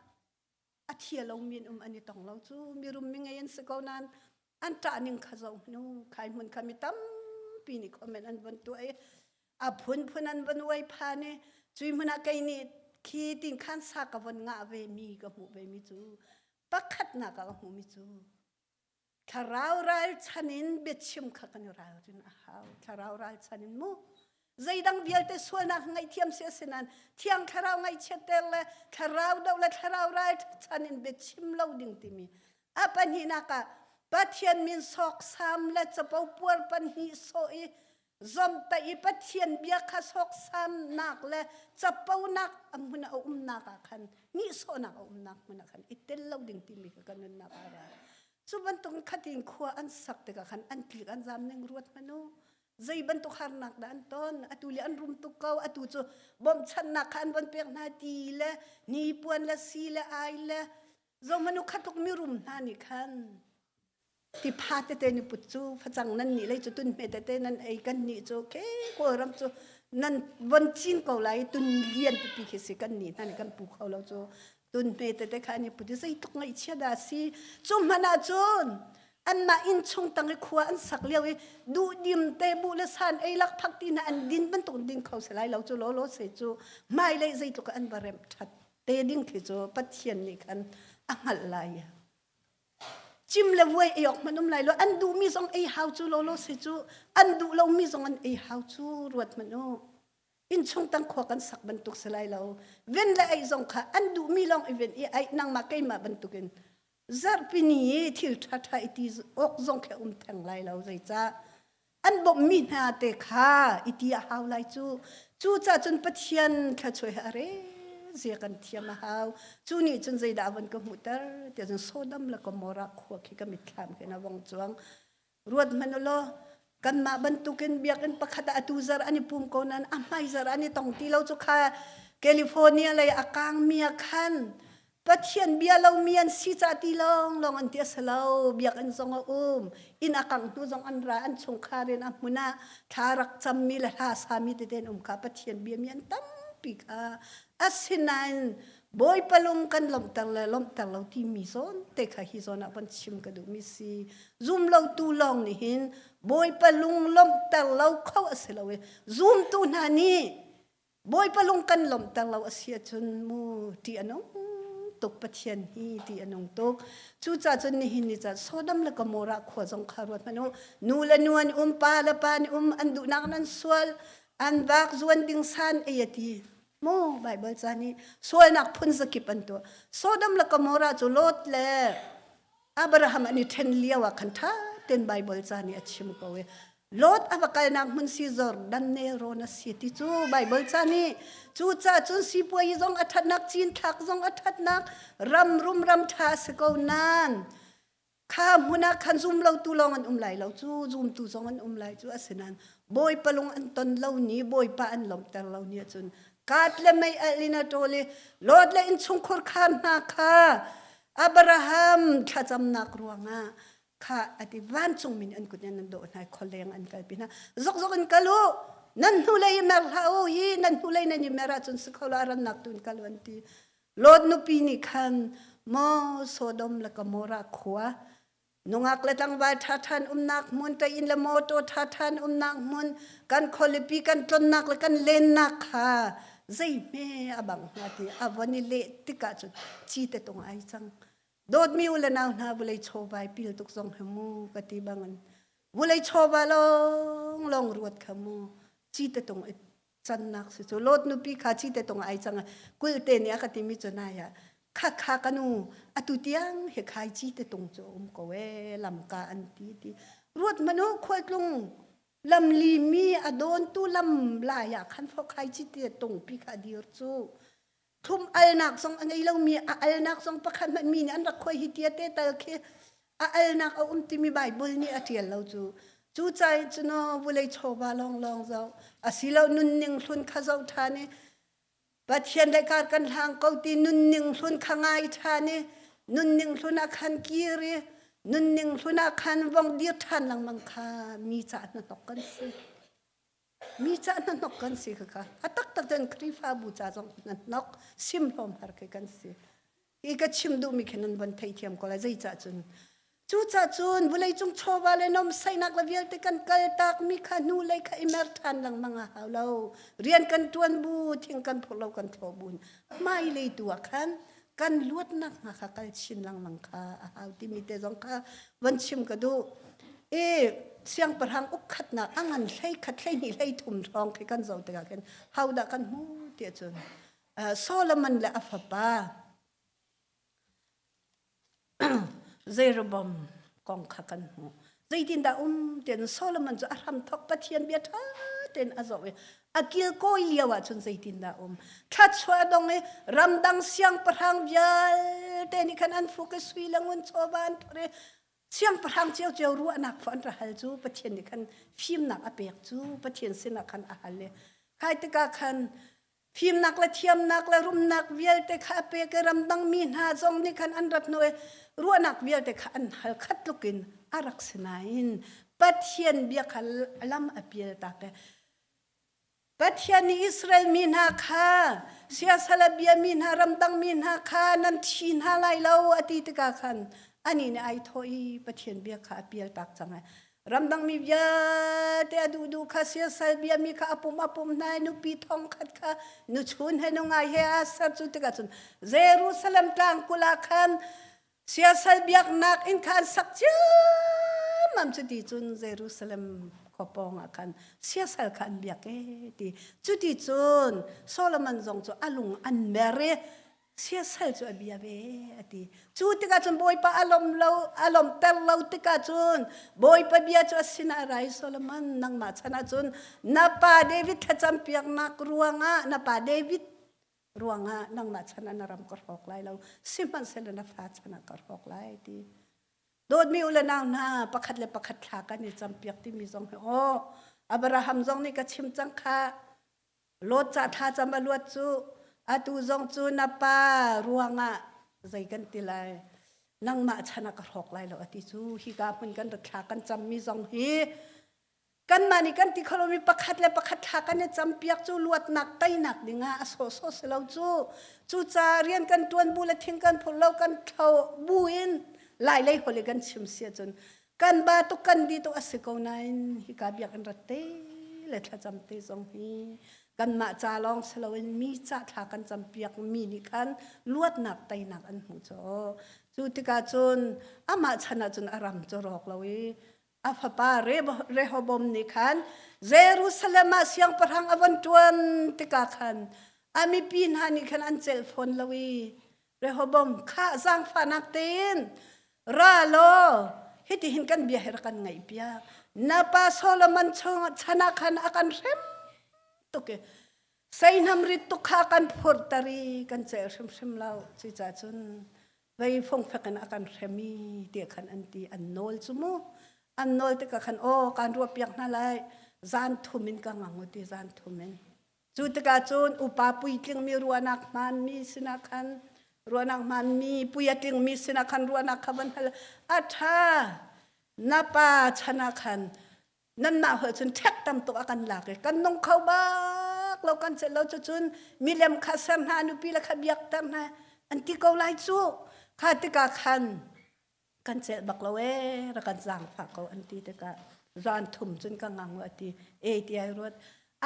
a thia lomi an um, an i tong lo cu. Mirum mi ngei an si ko nain an ṭah ning kha zoh hnu khai hmun kha mi tampi nih comment an von tuah i a phunphun an von uai phan i cui hmun ah kei nih khi tin khan sa ka von ngah ve mi ka hmuh ve mi cu pakhatnak ah ka hmuh mi cu thlarau ralchan in biachim kha kan i ralrin a hau. Thlarau ralchan in mu zeidang vialte sualnak ngaihthiam si asinain thiang thlarau ngaihchiatter le thlarau doh le thlarau ralchan in biachim lo ding timi. A pahnihnak ah Pathian min sawksam le capo puar pahnih sawh i zomtaih i Pathian bia kha sawksamnak le caponak a hmun a umnak ah khan, nihsawhnak a umnak hmun ah khan i tel lo ding timi kha kan nunnak ah ra. Cu bantuk khatin khua an sak tikah khan an tlik an zam ning ruat hmanh u. Zei bantuk harnak dah an ton? Atu le an rum tuk ko. Atu cu bawmhchanhnak kha an von pek hna, ti le hnipuan le si le ai le zohmanh u. Khatluk mirum hna nih khan tipha tete ni put cu facang nan nih lei cu tun hme tete nan ei, kan nih cu ke Kawlram cu nan von cin ko lai, tun lian pipi khi si, kan nih hna nih kan pu kho lo cu. Tun hme tete kha an i put i zeitluk ngaihchia dah si. Cu hmanh ah cun anmah inn chung tang i khua an sak lio i duhdim te bu le san ei lak phak ti hna an din bantuk din kho si lai lo cu law law se cu. Hmailei zeitluk an va remh ṭhat te ding khi cu Pathian nih khan a hngalh lai. Cim le vuai ei awk hmanh um lai lo. An duhmi zong ei hau cu law law se cu, an duh lomi zong an ei hau cu. Ruat hmanh u, innchung tang khua kan sak bantuk si lai lo. Ven le ei zong kha an duhmi lawng i ven i ai nangmah keimah bantukin zarhpini i thil ṭhaṭha i ti awk zong khi um theng lai lo. Zeicah an bawmhmi hna te kha i ti a hau lai cu. Cucaah cun Pathian thluachuah hi a re zia kan thiam a hau. Cu nih cun zeidah a von ka hmuhter tiah cun Sodom le Gomorrah khua khi ka mitthlam khin a vong cuang. Ruat hmanh u law kanmah bantukin biakinn pakhat ah atu zarh an i pum ko nain a hmai zarh an i tong ti lo cu kha California lei a kangmi ah khan Pathian bia lomi an si ca ti lawnglawng an ti a si lo. Biakinn zong a um. Inn a kangh hnu zong an ra an chungkhar in a hmun ah thla rak cammi le hla sami tete an um kha Pathian biami an tampi kha. Asinain Bawipa lung kan lawmhter le lawmhter lo timi zawn te kha hi zawn ah von chim ka duhmi si. Zum lotu lawng nih hin Bawipa lung lawmhter lo kho a si lo i zumtu hna nih Bawipa lung kan lawmhter lo a si ahcun mu ṭih a nung tuk Pathian hi ṭih a nung tuk. Cucaah cun nihin ni caan Sodom le Gomorrah khua zong kha ruat hmanh u. Nu le nu an um, pa le pa an um, an duhnak in an sual, an vak zuan ding san ei a ti. Mu Bible ca nih sualnak phun zakip an tuah. Sodom le Gomorrah cu Lot le Abraham an i ṭhen lio ah khan ṭha tein Bible ca nih a chim ko i Lot a va kalnak hmun si Jordan nelrawn a si ti cu Bible ca nih cucaah cun sipuai zong a ṭhatnak cinthlak zong a ṭhatnak ram rum ram ṭha a si ko nain Kha hmun ah khan zum lotu lawng an um lai lo cu zumtu zong an um lai cu asinain Bawipa lung an ton lo ni Bawipa an lawmhter lo ni ahcun kaat le mei alh in a ṭawl i Lot le innchungkhur khar hna kha Abraham thlacamnak ruangah kha ati vancung min an kut in an dawh hna i khualeng an kalpi hna zokzok in kal u nan hnulei i mer hlah u hi nan hnulei nan i mer ahcun si kho lo a rannak tu in kal u an ti Lot nupi nih khan maw Sodom le Gomorrah khua nungak le tlangval ṭhaṭhan umnak hmun inn le mawṭaw ṭhaṭhan umnak hmun kan khualipi kan tlonnak le kan lennak kha zeihme a bang hnga ti a von i leh tikah cun cite tung ai cang. Dawtmi u le nau hna vulei chawvai pil tuk zong hi mu ka ti bangin vulei chawva lawng lawng ruat kha mu cite tung i cannak si cu Lot nupi kha cite tung ai cang kulte nih a ka timi cu nai ah kha kha ka nu atu tiang hi khai cite tung cu um ko e lamka an ti ti ruat manu khualtlung lamli mi a dawntu lam lai ah khan fo khai cite tung pi kha dir cu thum alnak zong a ngei lomi a alnak zong pakhat hmanh mi nih an rak khoi hi tia te tal khi a alnak a um timi Bible nih a ṭial lo cu cu cai cu no vulei chawva lawnglawng zoh asilo nunning hlun kha zoh ṭhan i Pathian le kar kan hlang ko ti nunning hlun kha ngai ṭhan i nunning hlun ah khan kir i nunning hlun ah khan vong dir ṭhan lengmang kha mi cah hnahnok kan si Mi ca hnahnok kan si khakha. A taktak cun Khrihfabu ca zong hnahnok sim hlawm har khi kan si. Hi ka chim duhmi khi nan von theithiam ko lai zeicah cun Cucah cun vawleicung chawva le nomsaihnak le vialte kan kaltakmi kha hnulei kha i mer ṭhan lengmang a hau lo. Rian kan ṭuan bu, thing kan phurh lo kan thlawh bu hmailei tu ah khan kan luatnak hnga kha kal chin lengmang kha a hau timi te zong kha von chim ka duh. I siangpahrang ukkhatnak a ngan hlei khat hlei hnih hlei thum hrawng khi kan zoh tikah khin hodah kan hmu ti ahcun Solomon le a fapa Jeroboam kong kha kan hmuh. Zeitindah um tiah Solomon cu a hramthawk Pathian bia ṭha tein a zoh i a kilkawi lio ah cun zeitindah um. Thluachuah a dong i ramdang siangpahrang vialte nih khan an fuk i sui le ngun chawva an phorh i siangpahrang ciocio ruahnak fo an ra hal cu Pathian nih khan fimnak a pek cu Pathian sinah khan a hal i khai tikah khan Fimnak le thiamnak le rumnak vialte kha a pek i ramdang mi hna zong nih khan an rat hnu i ruahnak vialte kha an hal khat tluk in a rak si nain Pathian bia kha lam a pial tak i Pathian nih Israel mi hna kha siasal a bia mi hna ramdang mi hna kha nan thi hna lai lo a ti tikah khan anih nih ai thawh i Pathian bia kha a pial tak cang ai Ramdangmi vialte a duhduh kha siasal biami kha a pum a pum hna i nupi thong khat kha nuchun he nungai he aa ser cu tikah cun Jerusalem tlang kul ah khan siasal biaknak inn kha an sak ciammam cuti cun Jerusalem khua pawng ah khan siasal kha an biak ee ti cuti cun Solomon zong cu a lung an mer i siasal cu a bia ve a ti cu tikah cun bawipa a lawm lo a lawmter lo tikah cun bawipa bia cu a sinah a ra i Solomon nangmah chan ah cun na pa David thlacam piaknak ruangah na pa David ruangah nangmah chan ah na ram ka hrawk lai lo sihmanhsehlaw na fa chan ah ka hrawk lai ti. Dawtmi u le nau hna, pakhat le pakhat thla kan i campiak timi zong hi aw Abraham zong nih ka chim cang kha. Lot ca thla cam a luat cu atu zong cu na pa ruangah zei kan ti lai nangmah chan ah ka hrawk lai lo ati cu hika hmun kan rat thla kan cammi zong hi kanmah nih kan ti kho lomi pakhat le pakhat thla kan i campiak cu luatnak teinak dingah a sawhsawh si lo cu cucaah rian kan ṭuan bu le thing kan phur lo kan thlo bu in lai lei holh i kan chim si ahcun kan ba tuk kan di tuk a si ko nain hika biakinn rat te le thlacam te zong hi kanmah ca lawng si loin mi ca thla kan campiak mi nih khan luatnak teinak an hmu cu cu tikah cun amah chan ah cun a ram cu rawk lo i a fapa Rehoboam nih khan Jerusalem ah siangpahrang a von ṭuan tikah khan a mipi hna nih khan an celh fawn lo i Rehoboam kha zaangfahnak tein ra law hitihin kan bia hi rak kan ngaihpiak na pa Solomon chan ah khan a kan hrem tuk i seihnam rit tuk kha kan phurter i kan celh hrimhrim lo cucaah cun vei fongfek in a kan hrem i tiah khan an ti an nawl cu mu an nawl tikah khan aw kan ruah piak hna lai zan thum in ka ngang u ti zan thum in cu tikah cun upa puitlingmi ruahnak hmaanmi sinah khan ruahnak hmaanmi pui a tlingmi sinah khan ruahnak kha van hal a ṭha na pa chan ah khan nanmah holh cun ṭhek tam tuk a kan lak i kan nung kho bak lo kan celh lo cucun milem kha ser hna nupi le kha biakter hna an ti ko lai cu kha tikah khan kan celh bak lo ee ra kan zaangfah ko an ti tikah zan thum cun ka ngang a ti e ti ai ruat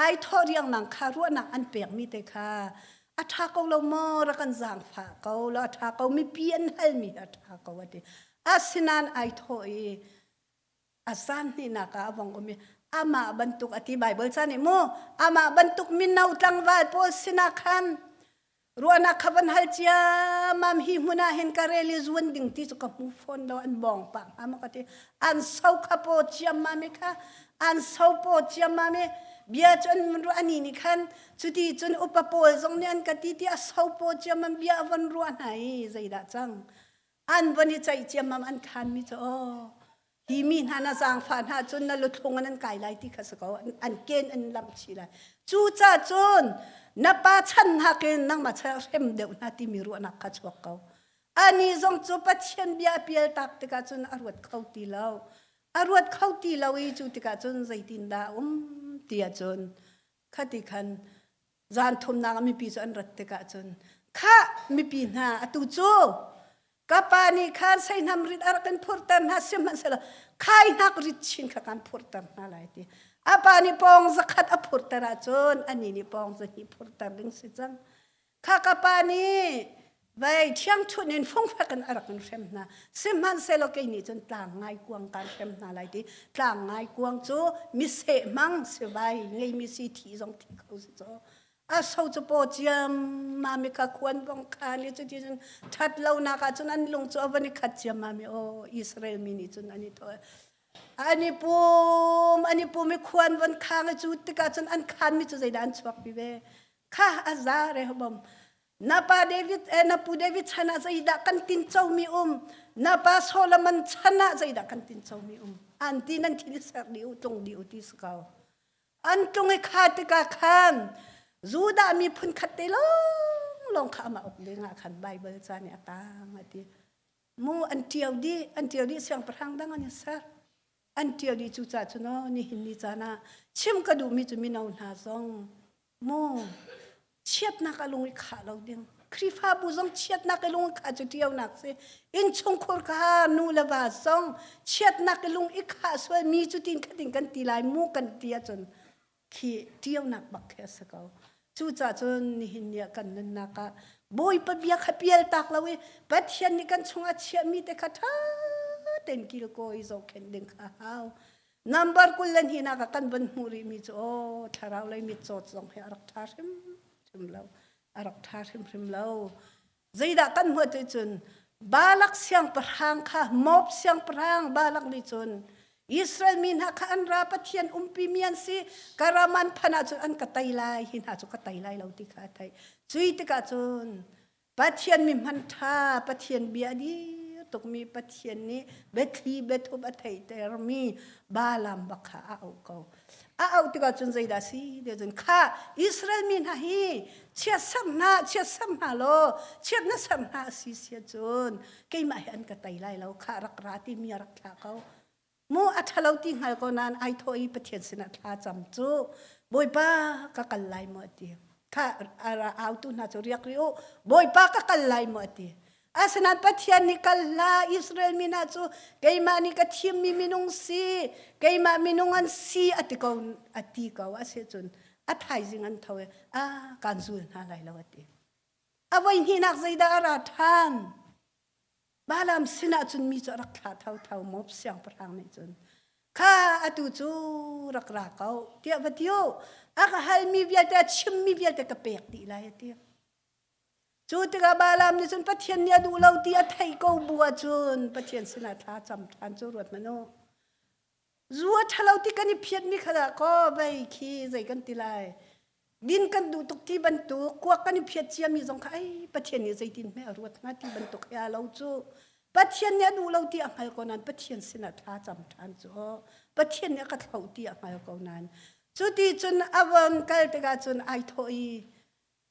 ai thawh riangmang kha ruahnak an pekmi te kha a ṭha ko lo maw ra kan zaangfah ko lo a ṭha ko mipi an halmi a ṭha ko a ti asinain ai thawh i a zan hnihnak ah a vong um i amah bantuk a ti Baibal ca nih mu amah bantuk mino tlangval pawl sinah khan ruahnak kha van hal ciammam hi hmun ah hin ka rel i zuan ding ti cu ka hmu fawn lo an bawng pah hnga maw ka ti an so kha paw ciammam i kha an so paw ciammam i bia cu an ruah ani nih khan cuti cun upa pawl zong nih an ka ti ti a so paw ciammam bia a von ruah hna i zeidah cang an von i ceih ciammam an khanmi cu aw hi mi hna na zaangfah hna cun na luthlung in an kai lai ti kha si ko an ken an lamh chih lai cucaah cun na pa chan nakin nangmah chan hrem deuh hna timi ruahnak kha chuak ko ani zong cu Pathian bia a pial tak tikah cun a ruat kho ti lo a ruat kho ti lo i cu tikah cun zeitindah um ti ahcun khati khan Zan thumnak ah mipi cu an rat tikah cun khah mipi hna atu cu ka pa nih khan seihnam rit a rak in phurhter hna sihmanhsehlaw khaihnak rit chin kha kan phurhter hna lai ti a pa nih pawng zakhat a phurhter ahcun anih nih pawng zahnih phurhter ding si cang kha ka pa nih Vei ṭhiangṭhunh in fungfek in a rak in hrem hna. Sihmanhsehlaw kei nih cun tlang ngaikuang kaan hrem hna lai ti. Tlang ngaikuang cu miseh hmang sivai ngeimi si thi zong thi kho si caw. A so cu paw ciammam i kha khuan vong khan i cuti cun ṭhat lonak ah cun an lung cu a van i khat ciammam i aw Israel mi nih cun an i thawh. An i pum, an i pum i khuan von khang i cu tikah cun an khanmi cu zeidah an chuak pi ve. Kha a za Rehoboam Na pa David eh, na pu David chan ah zeidah kan tincomi um? Na pa Solomon chan ah zeidah kan tincomi um? An ti nan thil ser dih u, tlung dih u ti si ko. An tlung i kha tikah khan Judah miphun khat te lawng lawng kha amah uk ding ah khan Bible ca nih a tang a ti. Mu an ṭio dih, an ṭio dih siangpahrang dang an i ser. An ṭio dih cu ca cu no nihin ni caan ah chim ka duhmi cu mino hna zong mu chiatnak a lung i khah lo ding Khrihfabu zong chiatnak i lung i khah cu ṭionak si innchungkhur kha nu le va zong chiatnak i lung i khah sual mi cu tin khatin kan ti lai mu kan ti ahcun khi ṭionak bak khi a si ko cucaah cun nihin ni ah kan nunnak ah Bawipa bia kha pial tak lo i Pathian nih kan chungah chiahmi te kha ṭha tein kilkawi zohkhenh ding kha hau Number 22 ah kan van hmuh rihmi cu aw thlarau lei mitcawt zong hi a rak ṭha hrimhrim lo. A rak ṭha hrimhrim lo. Zeidah kan hmuh ti cun Balak siangpahrang kha Moab siangpahrang Balak nih cun Israel mi hna kha an ra Pathian umpi mi an si ka ram an phan ahcun an ka tei lai hi hna cu ka tei lai lo ti kha a theih. Cui tikah cun Pathian mi hman ṭha Pathian bia a dir. tukmi Pathian nih biathli biathup a theihtermi Balaam bak kha a auh ko. A auh tikah cun zeidah si ti cun kha Israel mi hna hi chiat ser hna chiat ser hna law chiat na ser hna a si sia cun keimah hi an ka tei lai lo kha rak ra timi a rak thlah ko. Mu a ṭhalo ti hngal ko nain ai thawh i Pathian sinah thla cam cu Bawipa ka kal lai maw a ti. Kha autu hna cu riak rih u Bawipa ka kal lai maw a ti. Asinain Pathian nih kal hlah Israel mi hna cu keimah nih ka thimmi minung si keimah minung an si a ti ko a ti ko a si cun a thaizing an tho i a kan zul hna lai lo a ti. A voi hnihnak zeidah a ra ṭhan? Balaam sinah cun mi cu a rak thlah thotho Moab siangpahrang nih cun kha atu cu rak ra ko tiah va ti u a ka halmi vialte a chimmi vialte ka pek dih lai a ti cu tikah Balaam nih cun Pathian nih a duh lo ti a theih ko bu ahcun Pathian sinah thla cam ṭhan cu ruat hmanh u Zu a ṭhalo ti kan i phiatmi kha dah kaw vei khi zei kan ti lai. Din kan duh tuk ti bantuk, kuak kan i phiat ciami zong kha ai Pathian nih zeitin hme a ruat hnga ti bantuk he aa lo cu. Pathian nih a duh lo ti a hngal ko nain Pathian sinah thla cam ṭhan cu aw. Pathian nih a ka thloh ti a hngal ko nain. Cu ti cun a von kal tikah cun ai thawh i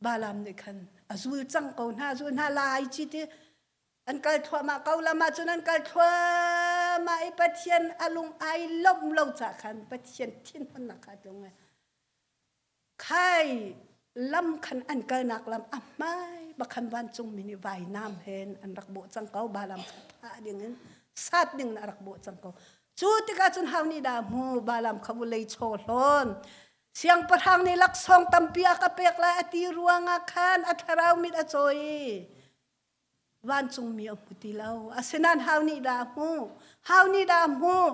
Balaam nih khan a zul cang ko hna, zul hna lai ci ti an kal thluahmah ko lam ah cun an kal thluahmah i Pathian a lung ai lawmh lo ca khan Pathian thinhunnak kha tlung i khai lam khan an kalnak lam a hmai bakhan vancungmi nih vainam hen an rak bawh cang ko Balaam kha thah ding in sat ding in a rak bawh cang ko cu tikah cun hau nih dah hmu Balaam kha vulei chaw hlawn siangpahrang nih laksawng tampi a ka pek lai a ti ruangah khan a thlarau mit a cawi Vancungmi a hmu ti lo. Asinain hau nih dah a hmuh? Hau nih dah a hmuh?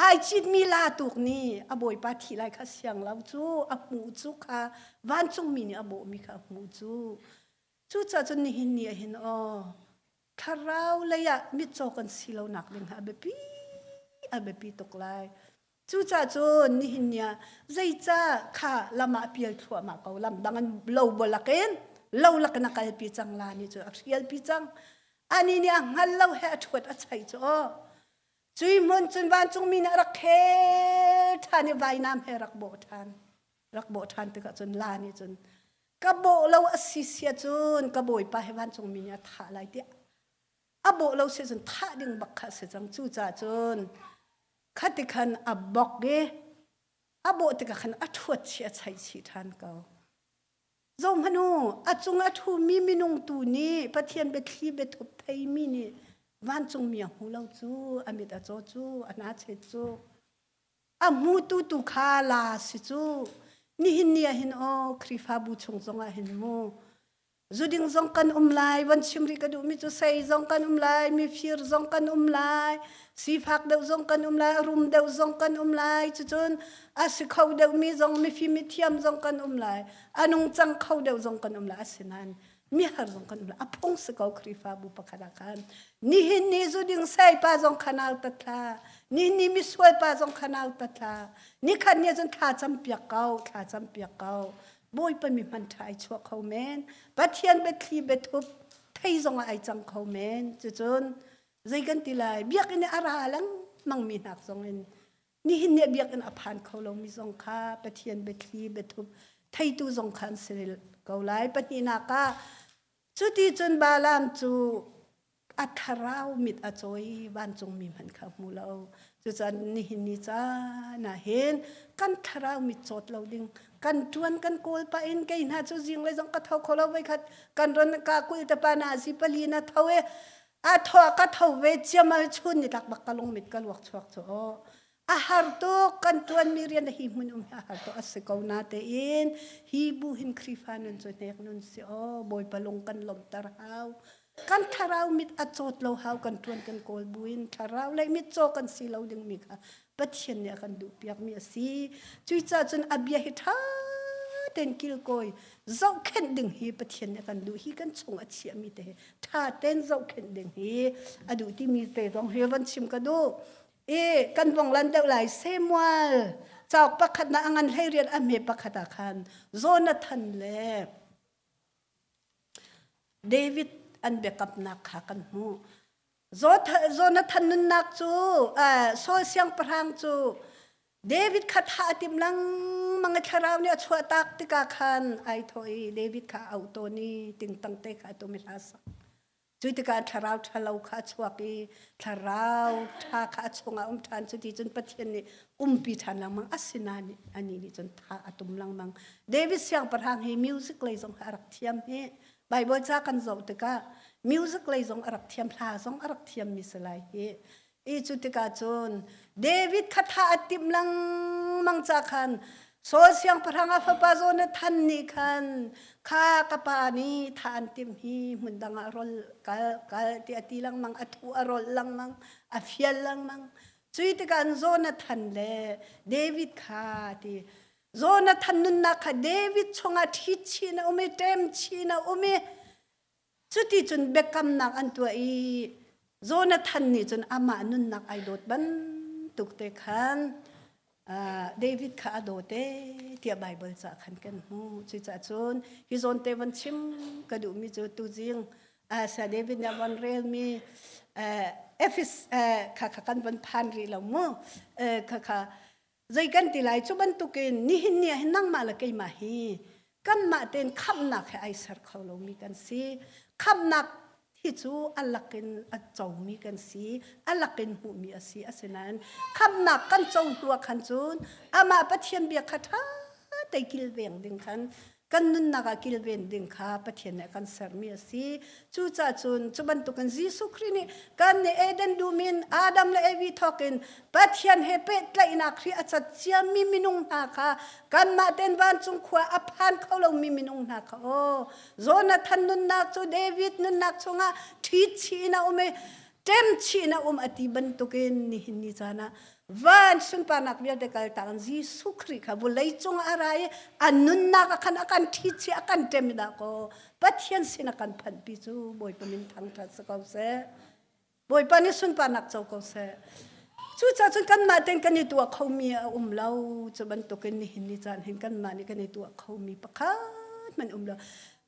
Ai citmi la tuk nih a bawipa thih lai kha siang lo cu a hmuh cu kha vancungmi nih a bawhmi kha a hmuh cu. Cucaah cun nihin ni ah hin aw thlarau lei ah mitcaw kan si lo nak ding a biapi a biapi tuk lai. Cucaah cun nihin ni ah zeicah kha lam ah a pial thluahmah ko lam dang an lo bolakin lo lakin a kalpi cang la ni cu a hrialpi cang ani nih a hngal lo he a ṭhuat a chai cu aw cui hmun cun vancungmi nih a rak khel ṭhan i vainam he rak bawh ṭhan rak bawh ṭhan tikah cun la nih cun ka bawh lo a si sia cun ka bawipa he vancungmi nih a thah lai tiah a bawh lo si cun thah ding bak kha a si cang cucaah cun Khati khan a bok i a bawh tikah khan a ṭhuat chih a chaih chih ṭhan ko. Zohhmanh u, a cung a ṭhumi minung tu nih Pathian biathli biathup theimi nih vancungmi a hmu lo cu, a mit a caw cu, a hna chet cu. A hmutu tu kha la si cu. Nihin ni ah hin aw Khrihfabu chung zongah hin mu Zuding zong kan um lai, van chim rih ka duhmi cu sei zong kan um lai, mifir zong kan um lai, sifak deuh zong kan um lai, rum deuh zong kan um lai, cucun a si kho deuhmi zong mifim mithiam zong kan um lai, a nungcang kho deuh zong kan um lai, asinain mihar zong kan um lai. A phung si ko Khrihfabu pakhat ah khan. Nihin ni zuding sei pa zong kha nau tat hlah. Nihin ni misual pa zong kha nau tat hlah. Nikhat ni cun thla cam piak ko, thla cam piak ko. Bawipa mi hman ṭha ai chuah kho men. Pathian biathli biathup thei zong ah ai cang kho men. Cucun zei kan ti lai biakinn i a ra lengmang mi hnak zong in nihin ni biakinn a phan kho lomi zong kha Pathian biathli biathup theitu zong kha an si ko lai. Pahnihnak ah cuti cun Balaam cu a thlarau mit a cawi vancungmi hmanh kha hmu lo cucaah nihin ni caan ah hin kan thlarau mit cawt lo ding kan ṭuan kan kawl pah in kei hna cu zinglei zong ka tho kho lo voikhat kan ron ka kul te pa na zi pali na tho e a tho ka tho ve ciamal chun ni tak bak ka lung mit ka luak chuak cu aw a har tuk kan ṭuanmi rian hi hmun um hi a har tuk a si ko na tein hi bu hin Khrihfa nun cu hnek nun si aw Bawipa lung kan lawmhter hau kan thlarau mit a cawt lo hau kan ṭuan kan kawl buin thlarau lei mit caw kan si lo dingmi kha Pathian nih a kan duhpiakmi a si cucaah cun a bia hi ṭha tein kilkawi zohkhenh ding hi Pathian nih a kan duh hi kan chung a chiahmi te hi ṭha tein zohkhenh ding hi a duh timi te zong hi van chim ka duh i kan vong lan deuh lai Samuel cauk pakhat na a ngan hlei rian a hme pakhat ah khan Jonathan le David an biakamnak kha kan hmuh. Jonathan nunnak cu Saul siangpahrang cu David kha thah a timh lengmang i thlarau nih a chuahtak tikah khan ai thawh i David kha a auh tawn i tingtang te kha a tum i hla sak. Cu tikah thlarau ṭhalo kha a chuak i thlarau ṭha kha a chungah a um ṭhan. Cuti cun Pathian nih umpi ṭhan lengmang. Asinain anih nih cun tha a tum lengmang. David siangpahrang hi music lei zong hi a rak thiam hi. Bible ca kan zoh tikah music lei zong a rak thiam, hla zong a rak thiammi si lai hi. I cu tikah cun David kha thah a timh lengmang ca khan Saul siangpahrang a fapa Jonathan nih khan kha ka pa nih thah an timh hi hmun dang ah rol kal kal ti a ti lengmang a thu a rolh lengmang a fial lengmang cui tikah Jonathan le David kha ti Jonathan nunnak kha David chungah ṭhi chin a um i ṭem chin a um i Cuticun biakamnak an tuah i Jonathan nih cun amah nunnak ai dawt bantuk te khan David kha a dawt ee tiah Baibal ca khan kan hmuh. Cucaah cun hi zawn te von chim ka duhmi cu tuzing sa David nih a von relmi Efes kha kha kan von phan rih lo mu. Kha kha Zei kan ti lai cu bantukin nihin ni ah hin nangmah le keimah hi kanmah tein khamhnak he ai ser kho lomi kan si. Khamhnak hi cu a lakin a comi kan si, a lakin hmuhmi a si. Asinain khamhnak kan co hnu ah khan cun amah Pathian bia kha ṭha te kilveng ding khan kan nunnak ah kilven ding kha Pathian nih a kan sermi a si. Cucaah cun cu bantukin Jesuh Khrih nih kan nih Eden dum in Adam le Evi thawkin Pathian he pehtlaihnak Khrih a cat ciami minung hna kha kanmah ten vancung khua a phan kho lomi minung hna kha aw Jonathan nunnak cu David nunnak chungah ṭhit chih in a um i ṭem chih in a um a ti bantukin nihin ni caan ah van sunparnak vialte kaltak in Jesuh Khrih kha vawlei cung a ra i a nunnak a khan a kan ṭhit a kan ṭem dah kaw Pathian sin a kan phanhpi cu Bawipa min thangṭhat si ko seh. Bawipa nih sunparnak co ko seh. Cucaah cun kanmah tein kan i tuah khomi a um lo. Cu bantukin nihin ni caan hin kanmah nih kan i tuah khomi pakhat hmanh um lo.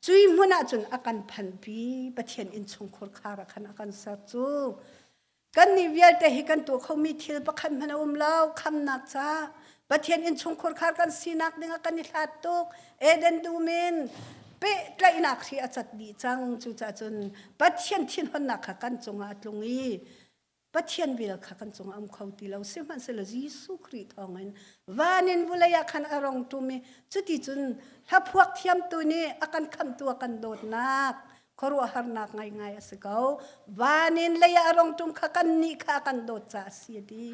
Cui hmun ah cun a kan phanhpi Pathian innchungkhur khar ah khan a kan ser cu. Kannih vialte hi kan tuah khomi thil pakhat hmanh a um lo. Khamnak ca Pathian innchungkhur khar kan sinak dingah kan i hlat tuk. Eden dum in pehtlaihnak hri a cat dih cang. Cucaah cun Pathian thinhonnak kha kan cungah a tlung i Pathian vel kha kan cungah um kho ti lo. Sihmanhsehlaw Jesuh Khrih thawngin van in vulei ah khan a rong ṭum i cuticun hlaphuak thiamtu nih a kan khamhtu a kan dawtnak khuaruahharnak ngaingai a si ko. Van in lei ah a rong ṭum kha kannih kha a kan dawt caah a si a ti.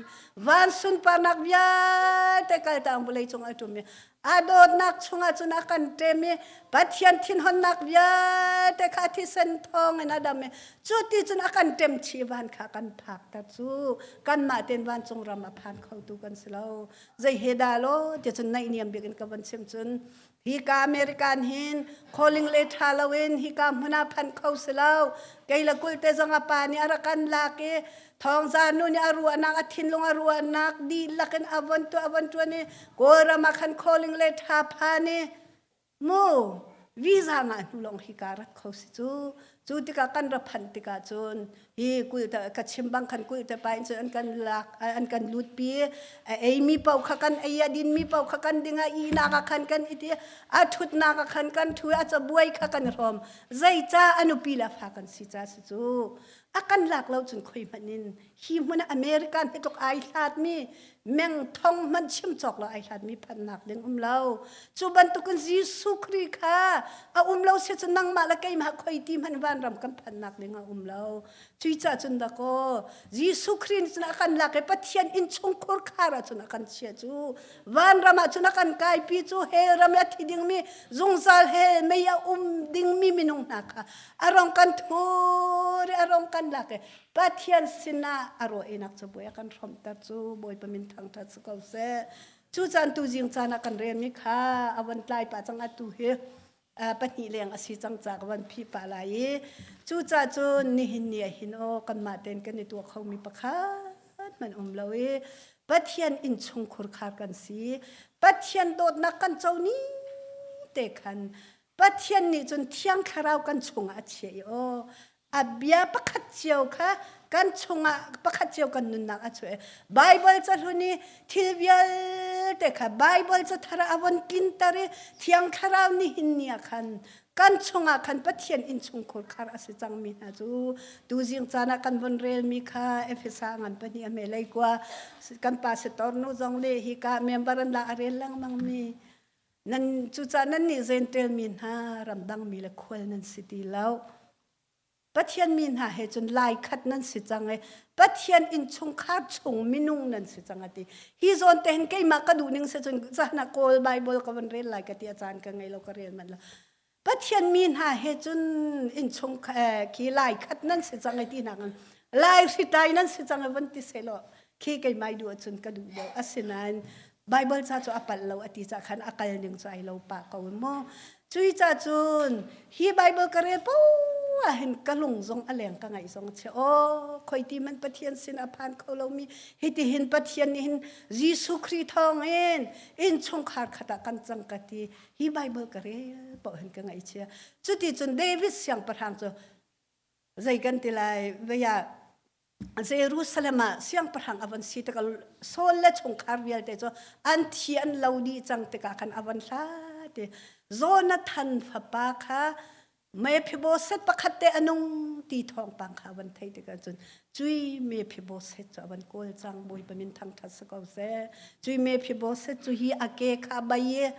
Van sunparnak vialte kaltang vawlei cung a ṭum i a dawtnak chungah cun a kan ṭem i Pathian thinhonnak vialte kha a thisen thawng in a dam i cu ti cun a kan ṭem chih van kha kan phakter cu kanmah tein vancung ram a phan khotu kan si lo. Zei he dah law ti cun naihniam bik in ka von chim cun Hika American hin calling le ṭha loin hika hmun ah phan kho si lo. Kei le kulte zong a pa nih a rak kan lak i thawngza nu nih a ruahnak a thinlung a ruahnak dihlak in a von tuah a von ṭuan i Kawlram ah khan calling le ṭha phan i mu visa ngah hnu lawng hika rat kho si cu. Cu tikah kan ra phanh tikah cun hi kulte ka chim bang khan kulte pa in cun an kan lak an kan lutpi a eimi paoh kha kan ei a dinmi paoh kha kan ding a ihnak ah khan kan iti a ṭhutnak ah khan kan ṭhu a cabuai kha kan hrawm zeicah a nupi le fa kan si ca si cu a kan lak lo cun khoi hmanh in hi hmun ah American hi tluk ai hlatmi meng thong hmanh chim cawk lo ai hlatmi phannak ding um lo cu bantukin Jesuh Khrih kha a um lo si cun nangmah le keimah khoi ti hmanh vanram kan phannak ding a um lo cuicah cun dakaw Jesuh Khrih nih cun a kan lak i Pathian innchungkhur khar ah cun a kan chiah cu vanram ah cun a kan kaipi cu hell ram i a thi dingmi zungzal hell mei a um dingmi minung hna kha a rong kan thur i a rong kan lak i Pathian sinah a rawh-einak cabuai a kan hrawmhter cu Bawipa min thangṭhat si ko seh. Cu caan tu zing caan ah kan relmi kha a von tlai pah cang atu hi pahnih leng a si cang ca ka von phih pah lai i cucaah cun nihin ni ah hin aw kanmah tein kan i tuah khomi pakhat hmanh um lo i Pathian innchungkhur khar kan si. Pathian dawtnak kan co ni te khan Pathian nih cun Thiang Thlarau kan chungah a chiah i aw. A bia pakhat cio kha kan chungah pakhat cio kan nunnak a chuah. Bible cahlun i thil vialte kha Bible cathar ah a von tlinter i Thiang Thlarau nihin ni ah khan kan chungah khan Pathian innchungkhur khar a si cangmi hna cu tuzing caan ah kan von relmi kha Efesa ngan pahnih a hmelei kua kan pastor nu zong le hika member an la a rel lengmang mi nan cucaah nan nih Gentile mi hna ramdang mi le khual nan si ti lo. Pathian mi hna he cun lai khat nan si cang i Pathian innchungkhar chung minung nan si cang a ti. Hi zawn te hin keimah ka duh ning si cun zan ah Kawl Bible ka van rel lai ka ti a caan ka ngei lo ka rel manh lo. Pathian mi hna he cun innchung khi lai khat nan si cang i ti hna lai hritlai nan si cang i van ti selaw khi keimah duh ahcun ka duh deuh. Asinain Bible ca cu a palh lo a ti ca khan a kal ning cu ai lo pah ko mu. Cui ca cun hi Bible ka rel poah ah hin ka lung zong a leng ka ngaih zong che aw khoi ti man Pathian sin a phan kho lomi hiti hin Pathian nih hin Jesuh Khrih thawng in innchungkhar khat ah kan cang ka ti hi Bible ka rel poah hin ka ngaih chia cuti cun David siangpahrang cu zei kan ti lai vei ah Jerusalem ah siangpahrang a van si tikah Saul le chungkhar vialte cu an thi an lo dih cang tikah khan a van hlat i Jonathan fapa kha Mephibosheth pakhat te a nung ti thawngpang kha a van theih tikah cun cui Mephibosheth cu a van kawl cang Bawipa min thangṭhat si ko seh cui Mephibosheth cu hi a ke kha a bai i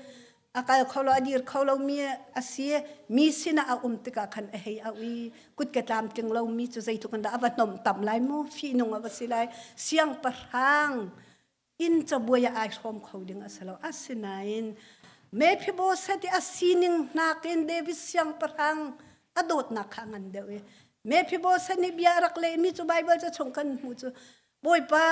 a kal kho lo a dir kho lomi a si mi sinah a um tikah khan a hei auh i kut ke tlamtling lomi cu zeitluk in dah a va hnomh tam lai mu fihnung a va si lai siangpahrang inn cabuai ah ai hrawm kho ding a si lo asinain Mephibosheth i a sining nakin David siangpahrang a dawtnak kha a ngan deuh i Mephibosheth nih bia a rak lehmi cu Baibal ca chung kan hmuh cu Bawipa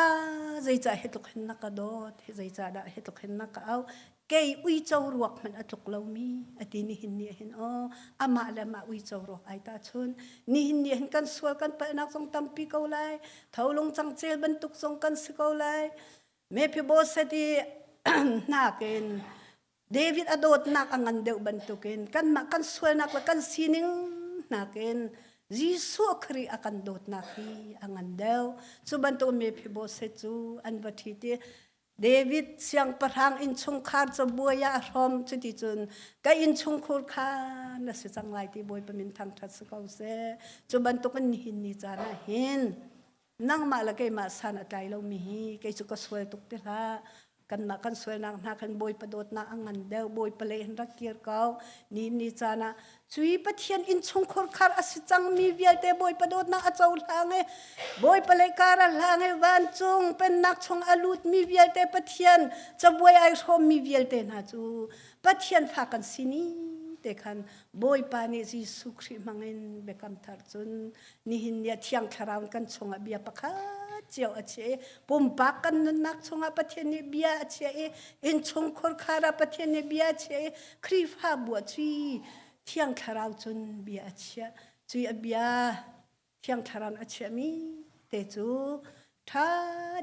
zeicah hi tluk hin na ka dawt hi zeicah dah hi tluk hin na ka auh kei uico ruak hmanh a tluk lomi a ti nihin ni hin aw amah le amah uico ruak ai ta chun nihin ni hin kan sual kan palhnak zong tampi ko lai tholung cangcel bantuk zong kan si ko lai Mephibosheth i nakin David a dawtnak a ngan deuh bantukin kanmah kan sualnak le kan sining nakin Jesuh Khrih a kan dawtnak hi a ngan deuh. Cu bantuk Mephibosheth cu an va ṭhit i David siangpahrang innchungkhar cabuai ah a hrawm cuticun ka innchungkhur kha na si cang lai ti Bawipa min thangṭhat si ko seh. Cu bantukin nihin ni caan ah hin nangmah le keimah san a tlai lomi hi kei cu ka sual tuk ti hlah kanmah kan sualnak hna khan bawipa dawtnak a ngan deuh bawipa lei hin rak kir ko ni ni caan ah cui pathian innchungkhur khar a si cangmi vialte bawipa dawtnak a cohlang i bawipa lei kar a hlang i vancung pennak chung a lutmi vialte pathian cabuai ai hrawmmi vialte hna cu pathian fa kan si ni te khan bawipa nih Jesuh Khrih hmangin biakam thar cun nihin ni ah thiang thlarau in kan chungah bia pakhat cio a chiah i pumpak kan nunnak chungah Pathian nih bia a chiah i innchungkhur khar ah Pathian nih bia a chiah i Khrihfabu ah cui thiang thlarau cun bia a chiah cui a bia thiang thlarau a chiahmi te cu ṭha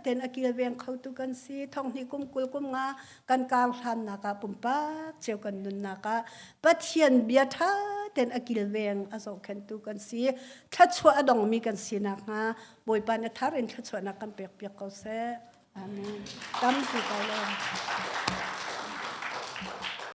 tein a kilveng khotu kan si thonghnih kum 20 kum nga kan kar hlannak ah pumpak cio kan nunnak ah Pathian bia ṭha tein a kilveng a zohkhenhtu kan si thluachuah a dongmi kan si nakhnga Bawipa na thar in thluachuahnak kan pek piak ko seh amen tampi ko lawm.